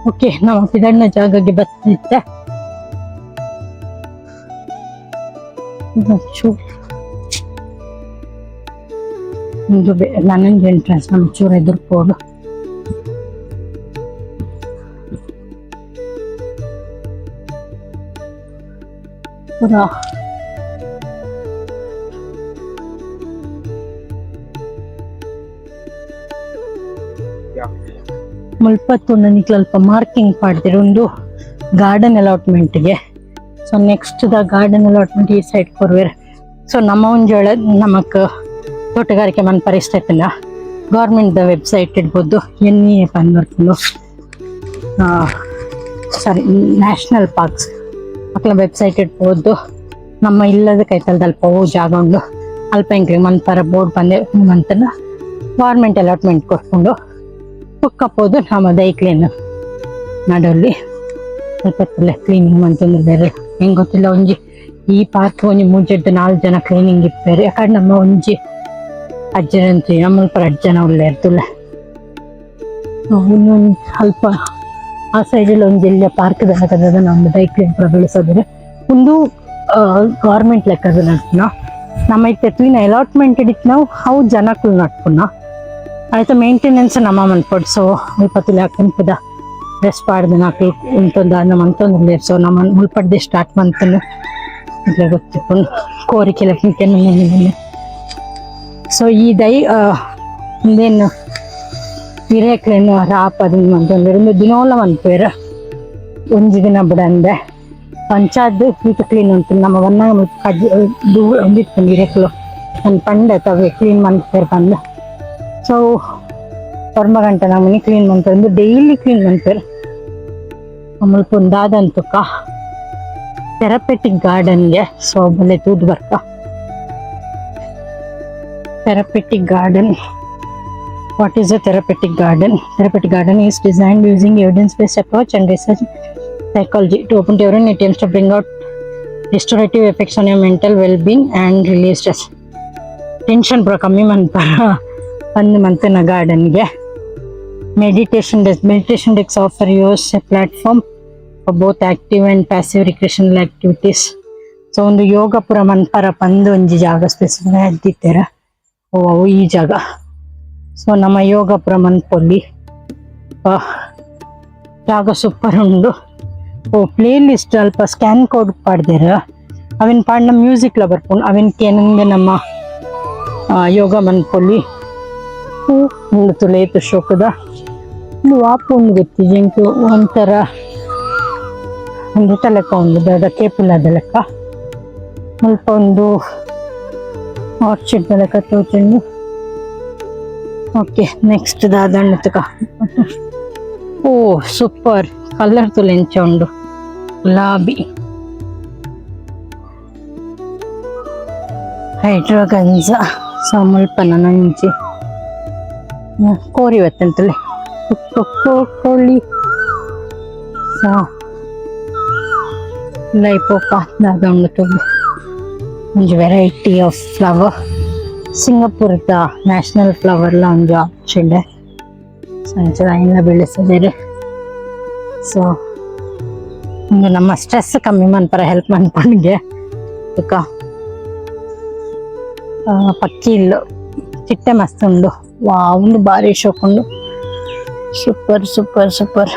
ಓಕೆ, ನಮ್ಮ ಪಿದಡ್ನ ಜಾಗಕ್ಕೆ ಬತ್ತಿತ್ತೆ. ಚೂರು ಉಂದು ನನೊಂಜಿ ಎಂಟ್ರೆನ್ಸ್, ನಮ ಚೂರು ಎದುರು ಪೋಡು. ಪೂರ ಮುಲ್ಪ ತೂಂಡ ನಿಕ್ಲ್ ಅಲ್ಪ ಮಾರ್ಕಿಂಗ್ ಪಾಡ್ದೆರ್, ಉಂದು ಗಾರ್ಡನ್ ಅಲಾಟ್ಮೆಂಟ್ ಗೆ. So next the garden allotment ಈ ಸೈಡ್ ಕೊರ್ವೆರ್. ಸೊ ನಮ್ಮ ಒಂಜೊಳೆ ನಮಕ್ ತೋಟಗಾರಿಕೆ ಮನ್ಪರೆ ಇಷ್ಟ ಇತ್ತಿಂಡ government the website ಇಡ್ಬೋದು, ಎನ್ ಇ A ಪಂದ್ ಬರ್ಪುಂಡು, ಸಾರಿ, ನ್ಯಾಷನಲ್ ಪಾರ್ಕ್ಸ್ ಅಕ್ಲ ವೆಬ್ಸೈಟ್ ಇಡ್ಬೋದು. ನಮ್ಮ ಇಲ್ಲದ ಕೈತಲ್ದ ಅಲ್ಪ ಅವು ಜಾಗ ಉಂಡು, ಅಲ್ಪ ಎಂಕ್ಲೆಗ್ ಮನ್ಪರ ಬೋರ್ಡ್ ಪಂದೆ ಮಂತುಂಡ ಗೌರ್ಮೆಂಟ್ ಅಲಾಟ್ಮೆಂಟ್ ಕೊರ್ಪುಂಡು. ಬೊಕ್ಕ ಪೋದು ನಮ ದೈಕ್ಲೆನ್ ನಡೊಲಿ. ಸ್ವಲ್ಪ ಕ್ಲೀನಿಂಗ್ ಮಂತೊಂದುಲ್ಲೆರ್. ಎಂಕ್ ಗೊತ್ತಿಲ್ಲ, ಒಂಜಿ ಈ ಪಾರ್ಕ್ ಒಂಜಿ ಮೂಜೆಡ್ದ್ 4 ಜನ ಕ್ಲೀನಿಂಗ್ ಇಪ್ಪೆರ್. ಯಾಕಂಡ ನಮ್ಮ ಒಂಜಿ ಅಜ್ಜನ ಮುಲ್ಪ ರಡ್ಡ್ ಜನ ಉಲ್ಲೆರ್ ತೂಲೆ. ಉಂದೊಂಜಿ ಅಲ್ಪ ಆ ಸೈಡ್ ಒಂಜಿ ಎಲ್ಯ ಪಾರ್ಕ್ ದ ಲೆಕದ ನಮ್ಮ ದೈಕ್ಲೆನ್ ಪೂರ ಬೆಳೆಸೋದಿರ. ಉಂದು ಗೌರ್ಮೆಂಟ್ ಲೆಕ್ಕದ ನಡ್ಪುನ. ನಮ್ಮ ಇತ್ತೆ ತೂಯಿನ ಅಲಾಟ್ಮೆಂಟ್ ಇತ್ತಿನವು ಅವು ಜನಕುಲು ನಡ್ಪುನ. ಐತ ಮೇಂಟೆನೆನ್ಸ್ ನಮ ಮನ್ಪೊಡು. ಸೊ ಮುಲ್ಪ ತೂಲೆ, ಕೆಂಪುದ ಡ್ರೆಸ್ ಪಾಡ್ದಿನ ಅಕ್ಲು ಉಂತೊಂದು ದಾದ ಮಂತೊಂದುಲ್ಲೆರ್. ಸೊ ನಮ ಮುಲ್ಪಡ್ದೆ ಸ್ಟಾರ್ಟ್ ಮಂತುಂಡು ನಿಕ್ಲೆಗ್ ಗೊತ್ತಿಪ್ಪುಂಡು ಕೋರಿಕೆಲ. ಸೊ ಈ ದೈ ಉಂದೆನ್ ಇರೆಕ್ಲೆನ್ ರಾಪದ್ ಮಂತೊಂದುಲ್ಲೆರ್. ಉಂದು ದಿನೋಲ ಮನ್ಪುವೆರ್, ಒಂಜಿ ದಿನ ಬುಡಂದೆ. ಅಂಚಾದ್ ಈತ್ ಕ್ಲೀನ್ ಉಂಟು. ನಮ ಬನ್ನಗ ಮುಲ್ಪ ಕಜ್ಜಿ ಉಂದಿಪ್ಪುಂಡು ಇರೆಕ್ಲು. ಯಾನ್ ಪಂಡೆ ತವೆ ಕ್ಲೀನ್ ಮನ್ಪುವೆರ್ ಪಂದ್. ಸೊ 9 ಗಂಟೆ ನಮನಿ ಕ್ಲೀನ್ ಮನ್ಪುವೆರ್. ಉಂದು ಡೈಲಿ ಕ್ಲೀನ್ ಮನ್ಪುವೆರ್. ಮುಲ್ಪ ಉಂದು ದಾದ ತುಕ ಥೆರಪೆಟಿಕ್ ಗಾರ್ಡನ್ಗೆ. ಸೊ ಬಲ್ಲೆ ತೂದು ಬರ್ಕ. Therapeutic garden. What is a therapeutic garden? Therapeutic garden is designed using evidence-based approach and research psychology to open to everyone. It aims to bring out restorative effects on your mental well-being and release stress. Tension ಪೂರ ಕಮ್ಮಿ ಮನ್ಪರ ಪಂದ್ ಮಂತಿನ ಗಾರ್ಡನ್ಗೆ. Meditation desk. Meditation desk offer use a platform Both active and passive recreational activities. So ಒಂದು ಯೋಗ ಪೂರ ಮನ್ಪರ ಪಂದ್ ಒಂಜಿ ಜಾಗ specify ಆದಿತ್ತೆರ್. ಓ ಅವು ಈ ಜಾಗ. ಸೊ ನಮ್ಮ ಯೋಗ ಪೂರ ಮನ್ಪೊಲಿ. ಜಾಗ ಸೂಪರ್ ಉಂಡು. ಓ ಪ್ಲೇ ಲಿಸ್ಟ್ ಅಲ್ಪ ಸ್ಕ್ಯಾನ್ ಕೋಡ್ ಪಾಡ್ದೆರ್. ಅವೆನ್ ಪಾಡ್ನ ಮ್ಯೂಸಿಕ್ ಲ ಬರ್ಪುಂಡು. ಅವೆನ್ ಕೇನಂದೆ ನಮ್ಮ ಯೋಗ ಮನ್ಪೊಲಿ. ಉಂಡು ತೂಲೆ ಏತ್ ಶೋಕುದ. ಉಂದು ವಾಪು ಉಂಡು ಗೊತ್ತಿಜ್ಜಿ ಎಂಕ್. ಒಂಥರ ಒಂಜೆತ ಲೆಕ್ಕ ಉಂಡು, ದಾದ ಕೇಪುಲದ ಲೆಕ್ಕ. ಮುಲ್ಪ ಒಂದು ಆರ್ಚಿಡ್ ದ ಲೆಕ್ಕ ತೋಜುಂಡು. ಓಕೆ, ನೆಕ್ಸ್ಟ್ ದಾದ ತುಕ. ಓ ಸೂಪರ್, ಕಲರ್ ತೂಲೆ ಎಂಚ ಉಂಡು, ಗುಲಾಬಿ. ಹೈಡ್ರೋಗನ್ಸ. ಸೊ ಮುಲ್ಪ ನನೊಂಜಿ ಕೋರಿ ಬತ್ತಂತಲೆ, ಕೋಳಿ. ಸೊ ಲೈಪೋಕ ದಾದ ಉಂಡು ತೂಲೆ. ಒಂಜಿ variety of flower, ಸಿಂಗಪುರದ ನ್ಯಾಷನಲ್ ಫ್ಲವರ್ ಲ ಒಂಜಿ ಆರ್ಚಿಡ್. ಸೊ ಅಂಚ ಐನ್ಲ ಬೆಳೆಸದೆರ್. ಸೊ ಉಂದು ನಮ್ಮ ಸ್ಟ್ರೆಸ್ ಕಮ್ಮಿ ಮನ್ಪರ ಹೆಲ್ಪ್ ಮನ್ಪುಂಡುಗೆ. ಬೊಕ ಪಕ್ಕಿ ಇಲ್ಲು, ಚಿಟ್ಟೆ ಮಸ್ತ್ ಉಂಡು. ವಾವ್, ಉಂದು ಬಾರಿ ಶೋಕ್ ಉಂಡು. Super super super.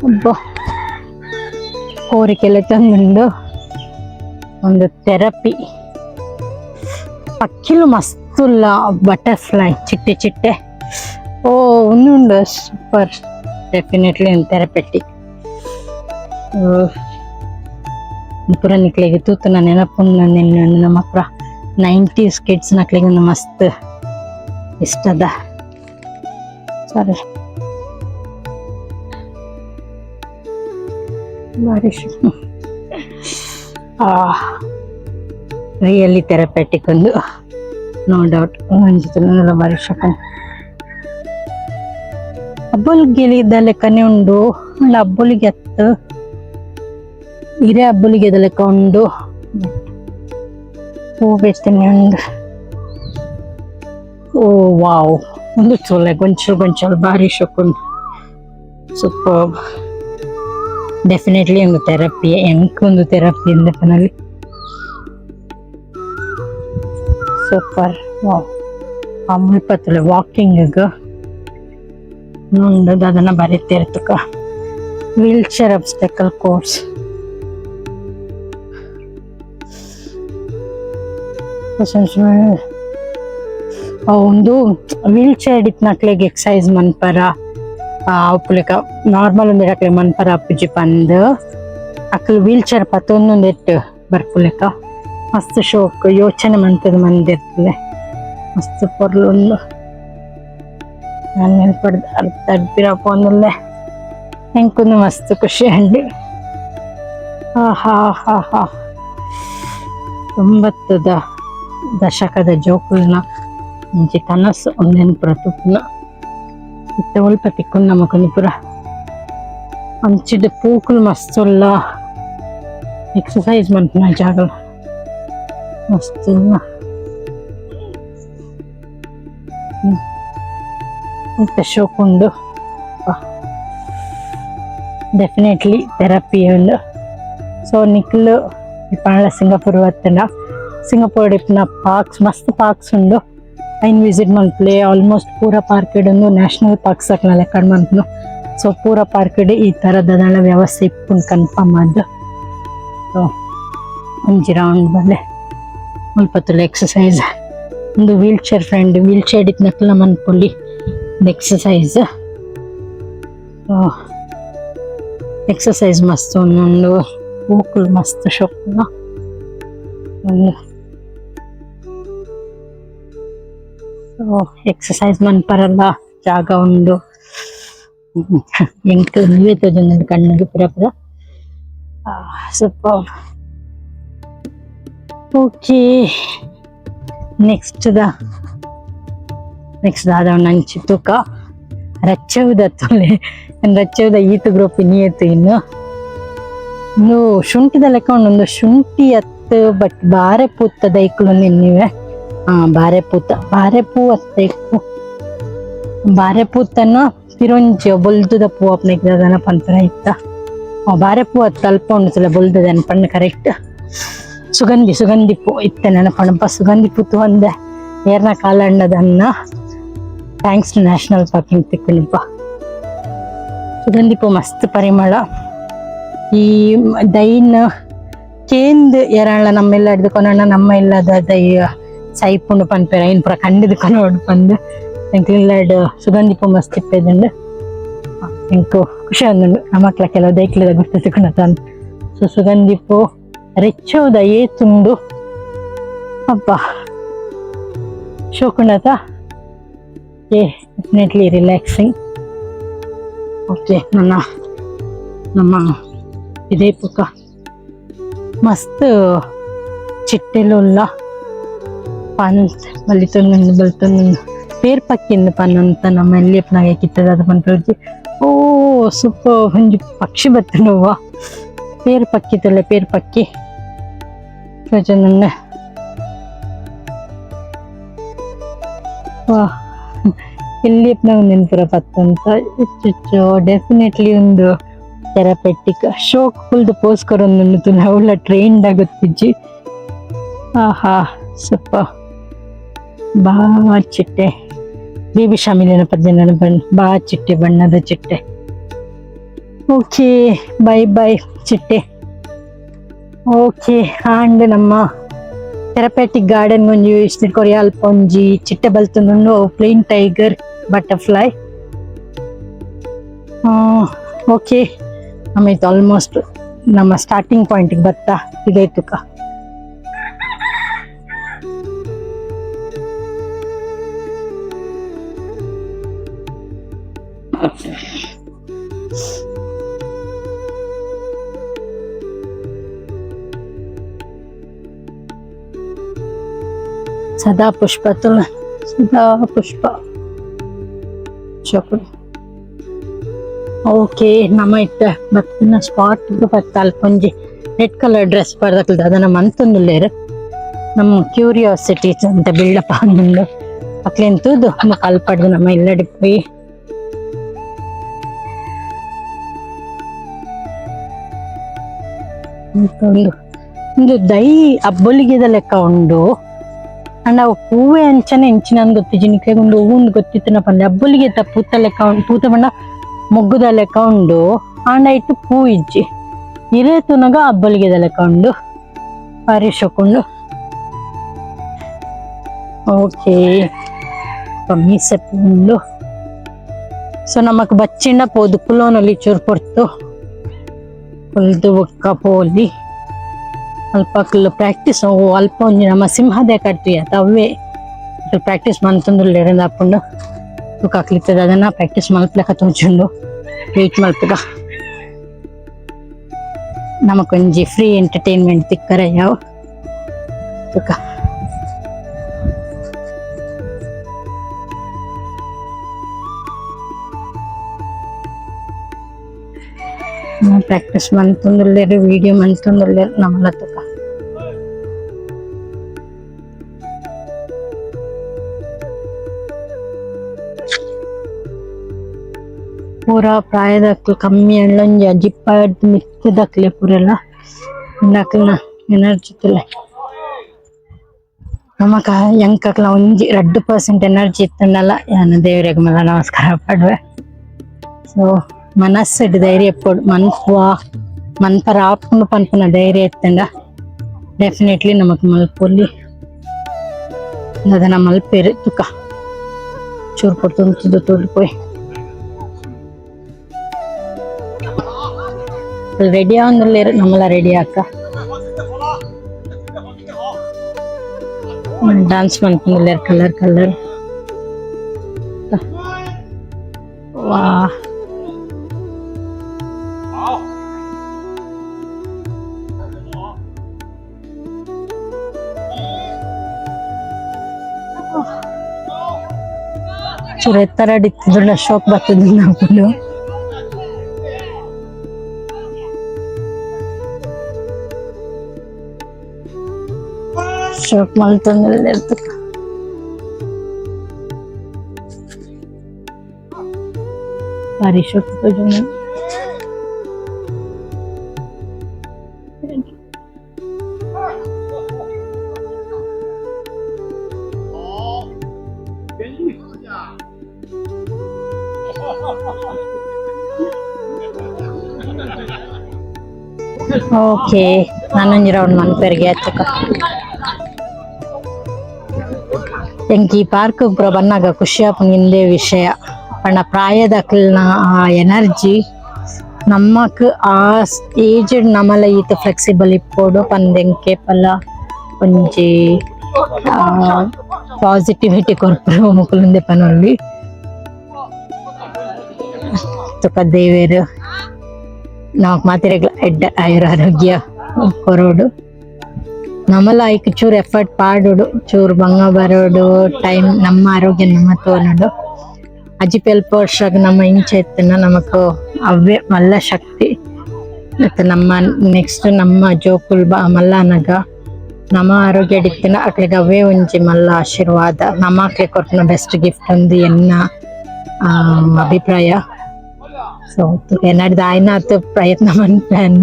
ಅಬ್ಬಾ, ಕೋರಿಕೆಲ್ಲ ಚಂದುಂಡು. ಒಂದು ಥೆರಪಿ. ಪಕ್ಕಿಲು ಮಸ್ತ್ ಉಲ್ಲ. ಬಟರ್ಫ್ಲೈ, ಚಿಟ್ಟೆ ಚಿಟ್ಟೆ. ಓ, ಉಂದು ಉಂಡು ಸೂಪರ್. ಡೆಫಿನೆಟ್ಲಿ ಒಂದು ಥೆರಪೆಟಿಕ್. ಪೂರ ನಿಕ್ಲೆಗ್ ತೂತುನ ನೆನಪುಂಡು. ನಮ್ಮ ಪೂರ 90s kids ನಕ್ಲೆಗ್ ಒಂದು ಮಸ್ತ್ ಇಷ್ಟದ. ಸಾರಿ, ಬಾರಿ ರಿಯಲಿ ಥೆರಪೆಟಿಕ್ ಒಂದು, ನೋ ಡೌಟ್. ಒಂಜಿ ಬಾರಿ ಶೋಕ. ಅಬ್ಬೊಲಿಗೆ ಲೆಕ್ಕನೆ ಉಂಡು. ಅಂಡ ಅಬ್ಬೊಲಿಗೆ ಅತ್ತು, ಇರೆ ಅಬ್ಬೊಲಿಗೆದ ಲೆಕ್ಕ ಉಂಡು. ಹೂ ಬೇತನೆ ಉಂಡು. ಓ ವಾವ್, ಒಂದು ಚೋಲೆ ಗೊಂಚಲು ಗೊಂಚಲು, ಬಾರಿ ಶೋಕ್ ಉಂಡು. ಸೂಪರ್. ಡೆಫಿನೆಟ್ಲಿ ಒಂದು ಥೆರಪಿ, ಎಂಕ್ ಒಂದು ಥೆರಪಿ ಇಂದ ಪನಲಿ. ಸೂಪರ್, ವಾವ್. ಆ ಮುಲ್ಪ ತೂಲೆ, ವಾಕಿಂಗ್ ಉಂಡು. ದಾದನ ಬರೀತೇರ್ ತುಕ. Wheel chair obstacle course. ಒಂದು ವೀಲ್ ಚೇರ್ ಇತ್ತಿನಕ್ಲೆಗ್ ಎಕ್ಸಸೈಸ್ ಮನ್ಪರ ಅಪ್ಪುಲೆಕ, ನಾರ್ಮಲ್ ಒಂದು ಅಕ್ಲೆಗ್ ಮನ್ಪರ ಅಪ್ಪುಜಿ ಪಂದ್ ಅಕ್ಲು ವೀಲ್ ಚೇರ್ ಪತ್ತೊಂದೊಂದೆಟ್ ಬರ್ಪುಲೆಕ. ಮಸ್ತ್ ಶೋಕ್ ಯೋಚನೆ ಮಂತದ ಮಂದಿರ್ತದೆ. ಮಸ್ತ್ ಪೊರ್ಲು ಉಂಡು. ಯಾನ್ ನೆನ್ಪಡ್ದ್ ಅರ್ಧ ಪೋಂದುಲ್ಲೆ. ಎಂಕೊಂದು ಮಸ್ತ್ ಖುಷಿ ಆಂಡ್. ಹಾ ಹಾ ಹಾ ಹಾ, 90ದ ದಶಕದ ಜೋಕುಲ್ನ ಒಂಜಿ ಕನಸು ಉಂದೆನ್ ಪೂರ ತೂಪುನ. ಇತ್ತೆ ಒಲ್ಪ ತಿಕ್ಕುಂಡು ನಮಕೊಂದು ಪೂರ? ಅಂಚಿಡ್ ಪೂಕುಲು ಮಸ್ತ್ ಉಲ್ಲ. ಎಕ್ಸಸೈಸ್ ಮನ್ಪುನ ಜಾಗಲ ಮಸ್ತ್ ಉಲ್ಲ. ಇತ್ತೆ ಶೋಕ್ ಉಂಡು. ಡೆಫಿನೆಟ್ಲಿ ಥೆರಪಿ ಉಂಡು. ಸೊ ನಿಕ್ಲು ಪಂಡ ಸಿಂಗಾಪುರ್ ಬತ್ತುಂಡ, ಸಿಂಗಾಪುರ್ ಇಪ್ಪುನ ಪಾರ್ಕ್ಸ್, ಮಸ್ತ್ ಪಾರ್ಕ್ಸ್ ಉಂಡು, ಐನ್ ವಿಸಿಟ್ ಮನ್ಪುಲೆ. ಆಲ್ಮೋಸ್ಟ್ ಪೂರ ಪಾರ್ಕ್ ಉಂದು ನ್ಯಾಷನಲ್ ಪಾರ್ಕ್ಸ್ ಅಕ್ಲ ಲೆಕ್ಕ ಮನ್ಪುನು. ಸೊ ಪೂರ ಪಾರ್ಕ್ ಈ ತರದ ವ್ಯವಸ್ಥೆ ಇಪ್ಪುಂಡು ಕನ್ಫರ್ಮ್ ಆದ್. ಸೊ ಒಂಜಿ ರೌಂಡ್ ಬಲ್ಲೆ. ಮುಲ್ಪ ತೂಲೆ, ಎಕ್ಸಸೈಸ್ ಉಂದು. Wheel chair friend, wheel chair ಇತ್ತಿನಕ್ಲೆನ ಮನ್ಪೊಲಿ exercise. So exercise ಮಸ್ತ್ ಉಂಡು. ಪೂಕುಲು ಮಸ್ತ್ ಶೋಕುಲ ಉಂಡು. ಸೊ ಎಕ್ಸಸೈಸ್ ಮನ್ಪರಲ್ಲ ಜಾಗ ಉಂಡು. ಎಂಕ್ ಉಂದುವೇ ತೋಜೊಂದುಂಡು ಕಣ್ಣುಗು ಪೂರ ಪೂರ. Super. Okay, next the next ದಾದ ಉಂಡು ಅಂಚಿ ತೂಕ. ರಚ್ಚವುದ ತೂಲೆ. ರಚ್ಚವುದ ಈತ್ ಗ್ರೂಪ್ ಇನಿಯೇತು ಇನ್ನು. ಇಂದು ಶುಂಠಿದ ಲೆಕ್ಕ ಉಂಡು. ಒಂದು ಶುಂಠಿ ಅತ್ತ್, ಬಟ್ ಬಾರೆ ಪೂತ ದೈಕುಲು ಎನ್ನಿವೆ. ಬಾರೆ ಪೂತ, ಬಾರೆ ಪೂ ಅತ್ತ ಇಕ್ಕು. ಬಾರೆ ಪೂತನ್ನು ಪಿರೊಂಜಿ ಬೊಲ್ದುದ ಪೂ ಅಪ್ನೆಗ್ ದಾದನ ಪನ್ಪುನ ಇತ್ತ. ಬಾರೆ ಪೂ ಅಲ್ಪ ಉಂಡು ಬೊಲ್ದದ ಪಣ್ಣ ಕರೆಕ್ಟ್. ಸುಗಂಧಿ ಸುಗಂಧಿ ಪೂ ಇತ್ತೆ ನೆನಪಣಪ್ಪ. ಸುಗಂಧಿ ಪೂ ಒಂದೆ ಏರ್ನ ಕಾಲಣ್ಣದನ್ನ thanks to national parking ತಿಕ್ಕುನಪ್ಪ. ಸುಗಂಧಿ ಪೂ ಮಸ್ತ್ ಪರಿಮಳ. ಈ ದೈನ್ ಕೇಂದ್ ಏರಾಳ ನಮ್ಮೆಲ್ಲ ಹಿಡ್ದುಕೊನಣ್ಣ ನಮ್ಮ ಇಲ್ಲದ ದೈ ಸೈಪುಂಡು ಪನ್ಪೇರ ಐನ್ ಪೂರ ಕಂಡಿದ್ ಕೊನೊಡು ಪಂದ್ ಎಂಕ್ಲೆಡ್ ಸುಗಂಧಿ ಪೂ ಮಸ್ತ್ ಇಪ್ಪೆದುಂಡು. ಎಂಕು ಖುಷಿ ಆದುಂಡು ನಮಕ್ಲ ಕೆಲವು ದೈಕ್ಲೆದ ಗುರ್ತು ತಿಕ್ಕುನತ. ಸೊ ಸುಗಂಧಿ ಪೂ ರೆಚ್ಚೋದ ಏತುಂಡು ಅಬ್ಬಾ ಶೋಕುಂಡತ. ಏ definitely relaxing. Okay, ನನ್ನ ನಮ್ಮ ಇದೇ ಪುಕ್ಕ ಮಸ್ತ್ ಚಿಟ್ಟೆಲುಲ್ಲ ಪಂತ್ ಬಲಿತೊಂದುಂಡು ಬಲಿತೊಂದುಂಡು ಪೇರ್ ಪಕ್ಕಿಂದು ಪನ್ನಂತ ನಮ್ಮ ಎಲ್ಲಿಯಪ್ಪನಾಗ ಕಿತ್ತದ ಅದು ಪನ್ಪುಜಿ. ಓ ಸೂಪರ್, ಒಂಜಿ ಪಕ್ಷಿ ಬತ್ತುಂಡುವ ಪೇರ್ ಪಕ್ಕಿ ತುಲೆ ಪೇರ್ ಪಕ್ಕಿ ತೋಜೊಂದುಂಡು. ವಾ, ಎಲ್ಲಿಯಪ್ಪನಾಗ ನೆನ್ಪುರ ಪತ್ತಂತ ಇಚ್ಚುಚ್ಚು. ಡೆಫಿನೆಟ್ಲಿ ಒಂದು ಥೆರಪೆಟಿಕ್ ಶೋಕ್ ಫುಲ್ದು ಪೋಸ್ ಕೊರೊಂದುಂಡು ತುಲೆ ಅವ್ಲ ಟ್ರೈನ್ಡ್ ಗೊತ್ತಿಜ್ಜಿ. ಆಹಾ, ಸೂಪರ್. ಬಾ ಚಿಟ್ಟೆ ಬೇಬಿ ಶಾಮಿಲಿನ ಪದ್ಯ ಬಣ್ಣ ಬಾ ಚಿಟ್ಟೆ ಬಣ್ಣದ ಚಿಟ್ಟೆ. ಓಕೆ, ಬೈ ಬೈ ಚಿಟ್ಟೆ. ಓಕೆ, ಆಂಡ್ ನಮ್ಮ ಥೆರಪೆಟಿಕ್ ಗಾರ್ಡನ್ ಒಂಜಿ ಇಷ್ಟು ಕೊರಿಯ ಅಲ್ಪ ಒಂಜಿ ಚಿಟ್ಟೆ ಬಲ್ತೊಂದುಂಡು, plane tiger butterfly. Okay, ನಮ್ಮ ಆಲ್ಮೋಸ್ಟ್ ನಮ್ಮ ಸ್ಟಾರ್ಟಿಂಗ್ ಪಾಯಿಂಟ್ ಬತ್ತಾ ಇದಾಯ್ತುಕ. ಸದಾ ಪುಷ್ಪ ತುಲ ಸದಾ ಪುಷ್ಪ ಚೊಕುಡು. ಓಕೆ, ನಮ್ಮ ಇತ್ತ ಬತ್ತಿನ ಸ್ಪಾಟ್ ಬತ್ತ ಅಲ್ಪ ಒಂಜಿ red colour dress ಪಾಡ್ದಕ್ಲ್ ದಾದನ ಮಂತೊಂದುಲ್ಲೆರ್. ನಮ್ಮ ಕ್ಯೂರಿಯಾಸಿಟಿ ಅಂತ ಬಿಲ್ಡಪ್ ಆಂದುಂಡು. ಅಕ್ಲೆನ್ ತೂದು ಬೊಕ ಅಲ್ಪಡ್ದು ನಮ್ಮ ಇಲ್ಲಡೆ ಪೋಯಿ. ಉಂದು ಉಂದು ದೈ ಅಬ್ಬೊಲಿಗೆದ ಲೆಕ್ಕ ಉಂಡು. ಅಂಡ ಅವು ಪೂವೆ ಅಂಚನೆ ಎಂಚಿನ ಗೊತ್ತಿಜ್ಜಿ ನಿಕ್ಲೆಗ್ ಉಂದು ಹೂವು ಗೊತ್ತಿತ್ತಿನ ಪಂಡೆ. ಅಬ್ಬೊಲಿಗೆದ ಪೂತ ಲೆಕ್ಕ ಉಂಡು, ಪೂತ ಪಂಡ ಮೊಗ್ಗುದ ಲೆಕ್ಕ ಉಂಡು. ಆಂಡ ಇಟ್ಟು ಪೂ ಇಜ್ಜಿ. ಇರೆ ತೂನಗ ಅಬ್ಬೊಲಿಗೆದ ಲೆಕ್ಕ ಉಂಡು, ಬಾರಿ ಶೋಕುಂಡು. ಓಕೆ, ಮೀಸೆ ಉಂಡು. ಸೊ ನಮಕ್ ಬಚ್ಚಿಂಡ ಪೋದು ಕುಲೋನಲ್ಲಿ ಚೂರು ಪೊರ್ತು ಕುಲ್ದು ಬೊಕ್ಕ ಪೋಲಿ. ಅಲ್ಪ ಅಕ್ಲು ಪ್ರಾಕ್ಟೀಸ್ ಅಲ್ಪ ಒಂಜಿ ನಮ್ಮ ಸಿಂಹದ ಕಟ್ಟಿ ಅವೇ ಪ್ರಾಕ್ಟೀಸ್ ಮಂತೊಂದುಲ್ಲೆರ್ ಆಪುಂಡು. ತೂಕ ಅಕ್ಲಿತ್ತದ ಅದನ್ನ ಪ್ರಾಕ್ಟೀಸ್ ಮಲ್ಪಲೆಕ ತೋಜುಂಡು. ವೇಟ್ ಮಲ್ಪುಗ, ನಮಕೊಂಜಿ ಫ್ರೀ ಎಂಟರ್ಟೈನ್ಮೆಂಟ್ ತಿಕ್ಕರೆ ಯಾವ್ ತೂಕ. ಪ್ರಾಕ್ಟೀಸ್ ಮಂತೊಂದುಲ್ಲೆರ್, ವಿಡಿಯೋ ಮಂತೊಂದುಲ್ಲೆರ್ ನಮಲ ತೂಕ. ಪೂರ ಪ್ರಾಯದಕ್ಲು ಕಮ್ಮಿ ಅಂಡ ಒಂಜಿ ಅಜ್ಜಿಪ್ಪ ಮಿತ್ತದಕ್ಲೆ ಪೂರೆಲ್ಲ. ಅಕ್ಲ್ನ ಎನರ್ಜಿ ತೂಲೆ. ನಮಕ ಎಂಕಕ್ಲ ಒಂಜಿ 2% ಎನರ್ಜಿ ಇತ್ತುಂಡಲ ಯಾನ್ ದೇವರೆಗ್ ಮಲ್ಲ ನಮಸ್ಕಾರ ಪಡ್ವೆ. ಸೊ ಮನಸ್ಸುಡ್ ಧೈರ್ಯ ಇಪ್ಪೊಡು. ಮನ್ಪುವ ಮನ್ಪರ ಆಪುಂಡು ಪನ್ಪುನ ಧೈರ್ಯ ಇತ್ತುಂಡ ಡೆಫಿನೆಟ್ಲಿ ನಮಕ್ ಮಲ್ಪೊಲಿ. ಅದನ್ನ ಮಲ್ಪೆರ್ ತುಕ ಚೂರು ಪೊರ್ತು ಉಂತುದು ತೂದು ಪೋಯಿ. ರೆಡಿ ಆವೊಂದುಲ್ಲೆರ್, ನಮಲ ರೆಡಿ ಆಕ. ಡಾನ್ಸ್ ಮನ್ಪೊಂದುಲ್ಲೆರ್ ಕಲರ್ ಕಲರ್. ವಾ, ಚೂರು ಎತ್ತರ ಇತ್ತಿದ್ರುಂಡ ಶೋಕ್ ಬರ್ತದೆ ನಕುಲು. ಶೋಕ್ ಮಲ್ತೊಂದುಲ್ಲೆರ್ ತುಕ. ಬಾರಿ ಶೋಕ್ ತೋಜುಂಡು. Okay, ನಾನೊಂಜಿ round ಮನ್ಪೆರ್ಗೆ ಅತ್ತಕ ಎಂಕ್ ಈ ಪಾರ್ಕ್ ಪೂರ ಬನ್ನಗ ಖುಷಿ ಆಪುನ ವಿಷಯ ಪಂಡ ಪ್ರಾಯದಕ್ಲ್ನ ಆ ಎನರ್ಜಿ ನಮ್ಮಕ್ ಆ ಏಜ್ ನಮಲ ಈತ ಫ್ಲೆಕ್ಸಿಬಲ್ ಇಪ್ಪೊಡು ಪಂದ್ ಎಂಕ್ ಏಪಲ ಒಂಜಿ ಪಾಸಿಟಿವಿಟಿ ಕೊರ್ಪುರು ಮುಕುಲುಂದೆ ಪನೊಲಿ ತುಕ ದೇವೆರ್ ನಮಕ್ ಮಾತೆರೆಗ್ಲ ಎಡ್ಡೆ ಆಯುರ ಆರೋಗ್ಯ ಕೊರೊಡು ನಮಲ ಐಕ್ ಚೂರು ಎಫರ್ಟ್ ಪಾಡೋಡು ಚೂರು ಬಂಗ ಬರೋಡು ಟೈಮ್ ನಮ್ಮ ಆರೋಗ್ಯ ನಮ್ಮ ತೋನೋಡು ಅಜ್ಜಿ ಎಲ್ಪ ವರ್ಷಗ್ ನಮ್ಮ ಇಂಚ ಇತ್ತನ ನಮಕ್ ಅವ್ವೆ ಮಲ್ಲ ಶಕ್ತಿ ಮತ್ತೆ ನಮ್ಮ ನೆಕ್ಸ್ಟ್ ನಮ್ಮ ಜೋಕುಲ್ ಬ ಮಲ್ಲ ಅನಗ ನಮ್ಮ ಆರೋಗ್ಯ ಇತ್ತಿನ ಅಕ್ಲೆಗ್ ಅವೇ ಒಂಜಿ ಮಲ್ಲ ಆಶೀರ್ವಾದ ನಮ್ಮ ಅಕ್ಲೆಗ್ ಕೊರ್ಪುನ ಬೆಸ್ಟ್ ಗಿಫ್ಟ್ ಒಂದು ಎನ್ನ ಅಭಿಪ್ರಾಯ. ಸೊ ಎನ್ನಡ್ದ್ ಆಯ್ನಾತ್ ಪ್ರಯತ್ನ ಮನ್ಪೆನ್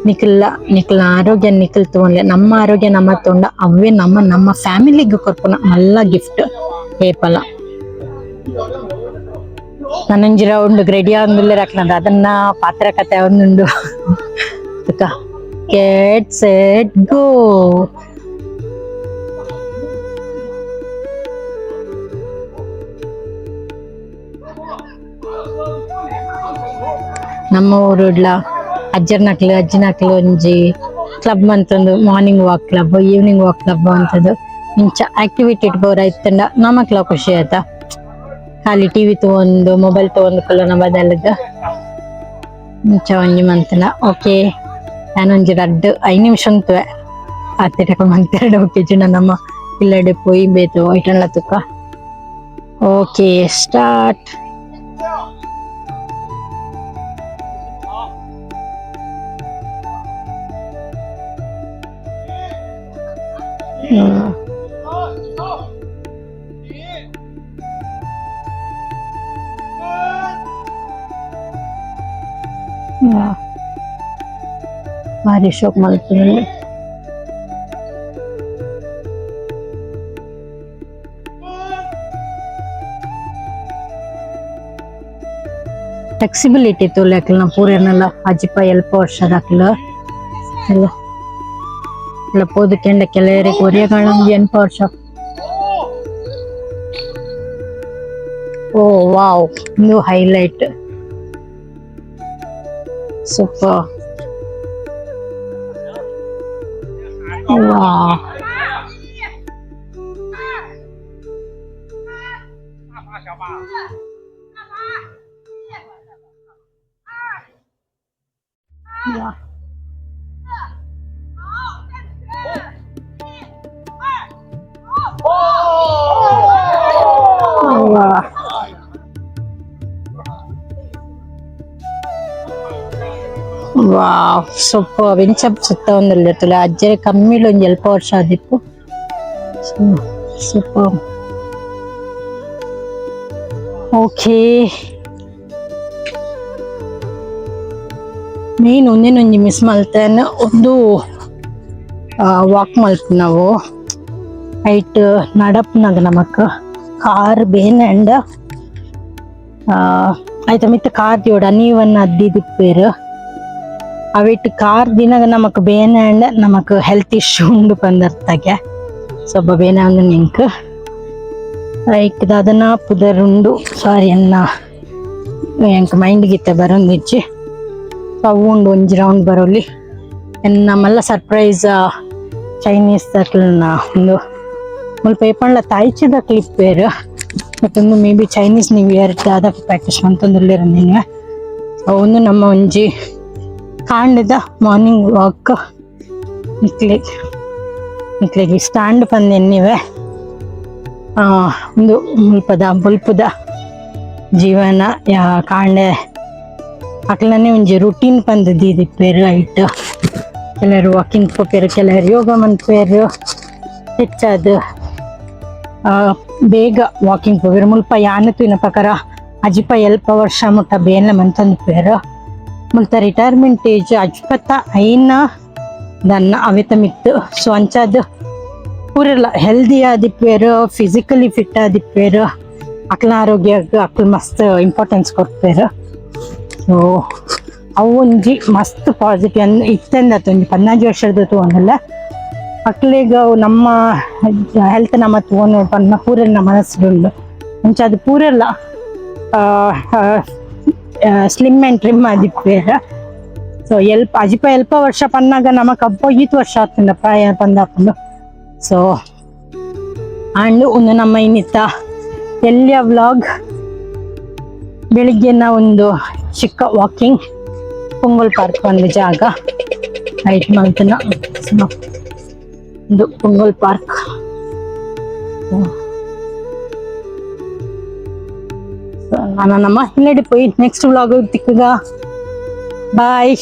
ನಿಕಲ್ಲ ನಿಕಲ್ನ ಆರೋಗ್ಯ ನಿಕಲ್ ತೋನ್ಲೆ ನಮ್ಮ ಆರೋಗ್ಯ ನಮ್ಮ ತೊಂಡ ಅವೇ ನಮ್ಮ ನಮ್ಮ ಫ್ಯಾಮಿಲಿಗ್ ಕೊರ್ಪುನ ಮಲ್ಲ ಗಿಫ್ಟ್ ಏಪಲ. ನನೊಂಜಿ ರೌಂಡ್ ರೆಡಿ ಆವೊಂದುಲ್ಲೆರ್ ಅಕ್ಲ್ನ ಅದನ್ನ ಪಾತ್ರ ಕತೆ ಆವೊಂದುಂಡು. ತುಕ get set go. ನಮ್ಮ ಊರುಡ್ಲ ಅಜ್ಜರ್ನಕ್ಲು ಅಜ್ಜಿನಕ್ಲು ಒಂಜಿ club ಮಂತೊಂದು morning walk club, evening walk club ಅಂತದ್ದು ಇಂಚ ಆಕ್ಟಿವಿಟಿ ಇಟ್ಬೋರ ಇತ್ತಂಡ ನಮಕ್ಲ ಖುಷಿ ಆತ. ಖಾಲಿ ಟಿವಿ ತಗೊಂಡು ಮೊಬೈಲ್ ತಗೊಂಡು ಕುಲ್ಲುನ ಬದಲುಗ್ ಇಂಚ ಒಂಜಿ ಮಂತುನ. ಓಕೆ, ಯಾನೊಂಜಿ ರಡ್ಡ್ 5 ನಿಮಿಷ ಉಂತುವೆ ಆತೆಟಕ ಮಂತೆರಡು. ಓಕೆ ಜಿನ ನಮ್ಮ ಇಲ್ಲಡೆ ಪೋಯಿ ಬೇತೆ ಐಟನ್ಲ ತುಕ. Okay, start. ಬಾರಿ ಶೋಕ್ ಮಲ್ಪುಂಡು. ಫ್ಲೆಕ್ಸಿಬಿಲಿಟಿ ತೂಲೆ ಅಕ್ಲ್ನ ಪೂರೆನಲ ಅಜಿಪ ಎಲ್ಪ ವರ್ಷದಕ್ಲು ಎಲ್ಲ ಎಲ್ಲ ಪೋದು ಕೆಂಡ ಕೆಲವರಿಗೆ ಒರಿಯಗಳ ಒಂಜಿ 8 ವರ್ಷ. ಓ wow, new highlight, super. Wow. Wow. Wow, super. ಇಂಚ ಸುತ್ತ ಒಂದುಲ್ಲೆರ್ ಅಜ್ಜೆರ್ ಕಮ್ಮಿಲ್ ಒಂಜಿ ಎಲ್ಪ ವರ್ಷ ಆದಿಪ್ಪು. Super. Okay, main ಒಂಜಿ ಮಿಸ್ ಮಲ್ತೇನ್ ಒಂದು ವಾಕ್ ಮಲ್ಪುನವು ಐಟ್ ನಡಪ್ನಗ ನಮಕ್ ಕಾರ್ ಬೇನೆ ಅಂಡ್ ಐತ ಮಿತ್ತ್ ಕಾರ್ ದೀವೊಡು ಅನೀವನ್ ಅದ್ದಿ ದಿಪ್ಪೆರ್ ಅವಿಟ್ ಕಾರ್ ದಿನಗ ನಮಕ್ ಬೇನೆ ಅಂಡ್ ನಮಕ್ ಹೆಲ್ತ್ ಇಶ್ಯೂ ಉಂಡು ಪಂದರ್ತಗೆ ಸೊಬ್ಬ ಬೇನೆ ಒಂದು ನಿಂಕ್ ಐಕ್ ದಾದನ ಪುದರ್ ಉಂಡು ಸಾರಿ ಅನ್ನ ಎಂಕ್ ಮೈಂಡ್ ಗಿತ್ತ ಬರೊಂದಿಜ್ಜಿ. ಅವು ಉಂಡು ಒಂಜಿ ರೌಂಡ್ ಬರೊಲಿ. ಎನ್ನ ಮಲ್ಲ ಸರ್ಪ್ರೈಸ್ ಚೈನೀಸ್ ದಕ್ಲೆನ ಉಂದು ಮುಲ್ಪ ಏಪಂಡ್ಲ ತಾಯ್ಚಿದಕ್ಲು ಇಪ್ಪೆರ್ ಬಟ್ ಉಂದು may be Chinese new year ದಾದ ಪ್ರಾಕ್ಟೀಸ್ ಮಂತೊಂದುಲ್ಲೆರ್ ನಿನ್ನೆ. ಉಂದು ನಮ್ಮ ಒಂಜಿ ಕಾಂಡೆದ ಮಾರ್ನಿಂಗ್ ವಾಕ್. ನಿಕ್ಲೆಗ್ ನಿಕ್ಲೆಗ್ ಸ್ಟ್ಯಾಂಡ್ ಪಂದ್ ಎನ್ನಿವೆ. ಉಂದು ಮುಲ್ಪದ ಬೊಲ್ಪುದ ಜೀವನ ಕಾಂಡೆ ಅಕ್ಲನೆ ಒಂಜಿ ರುಟೀನ್ ಪಂದ್ ದೀದಿಪ್ಪೆರ್ ಐಟ್ ಕೆಲವರು ವಾಕಿಂಗ್ ಪೋಪೆರ್, ಕೆಲವರು ಯೋಗ ಮನ್ಪುವೆರ್. ಹೆಚ್ಚಾದ್ ಬೇಗ ವಾಕಿಂಗ್ ಪೋಪೆರ್. ಮುಲ್ಪ ಯಾನ್ ತೂಯಿನ ಪ್ರಕಾರ ಅಜಿಪ ಎಲ್ಪ ವರ್ಷ ಮುಟ್ಟ ಬೇಲೆ ಮಂತೊಂದಿಪ್ಪುವೆರ್. ಮುಲ್ತ ರಿಟೈರ್ಮೆಂಟ್ ಏಜ್ ಅಜ್ಪತ್ತ ಐನ ದನ್ನ ಅವೆತ ಮಿತ್ತ್. ಸೊ ಅಂಚಾದ್ ಪೂರೆಲ ಹೆಲ್ದಿ ಆದಿಪ್ಪೆರ್, ಫಿಸಿಕಲಿ ಫಿಟ್ ಆದಿಪ್ಪೆರ್. ಅಕ್ಲ್ನ ಆರೋಗ್ಯಗ್ ಅಕ್ಲ್ ಮಸ್ತ್ ಇಂಪಾರ್ಟೆನ್ಸ್ ಕೊರ್ಪೆರ್. ಸೊ ಅವು ಒಂಜಿ ಮಸ್ತ್ ಪಾಸಿಟಿವ್. ಇತ್ತೆಂದತ್ ಒಂಜಿ 15 ವರ್ಷದ ತೂವೊಂದುಲ್ಲ, ಅಕ್ಲೆಗ್ ಅವು ನಮ್ಮ ಹೆಲ್ತ್ ನಮ್ಮ ತೂವೊನು ಪನ್ನ ಪೂರೆಲ್ನ ಮನಸ್ಸುಂಡು. ಅಂಚಾದ್ ಪೂರೆಲ್ಲ ಸ್ಲಿಮ್ ಆ್ಯಂಡ್ ಟ್ರಿಮ್ ಆದಿಪ್ಪೆರ್. ಸೊ ಎಲ್ಪ ಅಜಿಪ ಎಲ್ಪ ವರ್ಷ ಪನ್ನಾಗ ನಮಕ್ ಅಬ್ಬ ಈತ್ ವರ್ಷ ಆತುಂಡ ಪ್ರಾಯ ಪಂದಾಪುಂಡು. ಸೊ ಆಂಡ್ ಉಂದು ನಮ್ಮ ಇನ್ನಿತ್ತ ಎಲ್ಯ ವ್ಲಾಗ್. ಬೆಳಿಗ್ಗೆನ ಒಂದು ಚಿಕ್ಕ ವಾಕಿಂಗ್, ಪೊಂಗಲ್ ಪಾರ್ಕ್ ಒಂದು ಜಾಗ ಐಟ್ ಮಲ್ತನ. ಸೊ ಒಂದು ಪೊಂಗಲ್ ಪಾರ್ಕ್. ನಾನು ನಮ್ಮ ಹಿನ್ನಡೆ ಪೋಯಿ ನೆಕ್ಸ್ಟ್ ವ್ಲಾಗ್ ತಿಕ್ಕುಗ. ಬಾಯ್.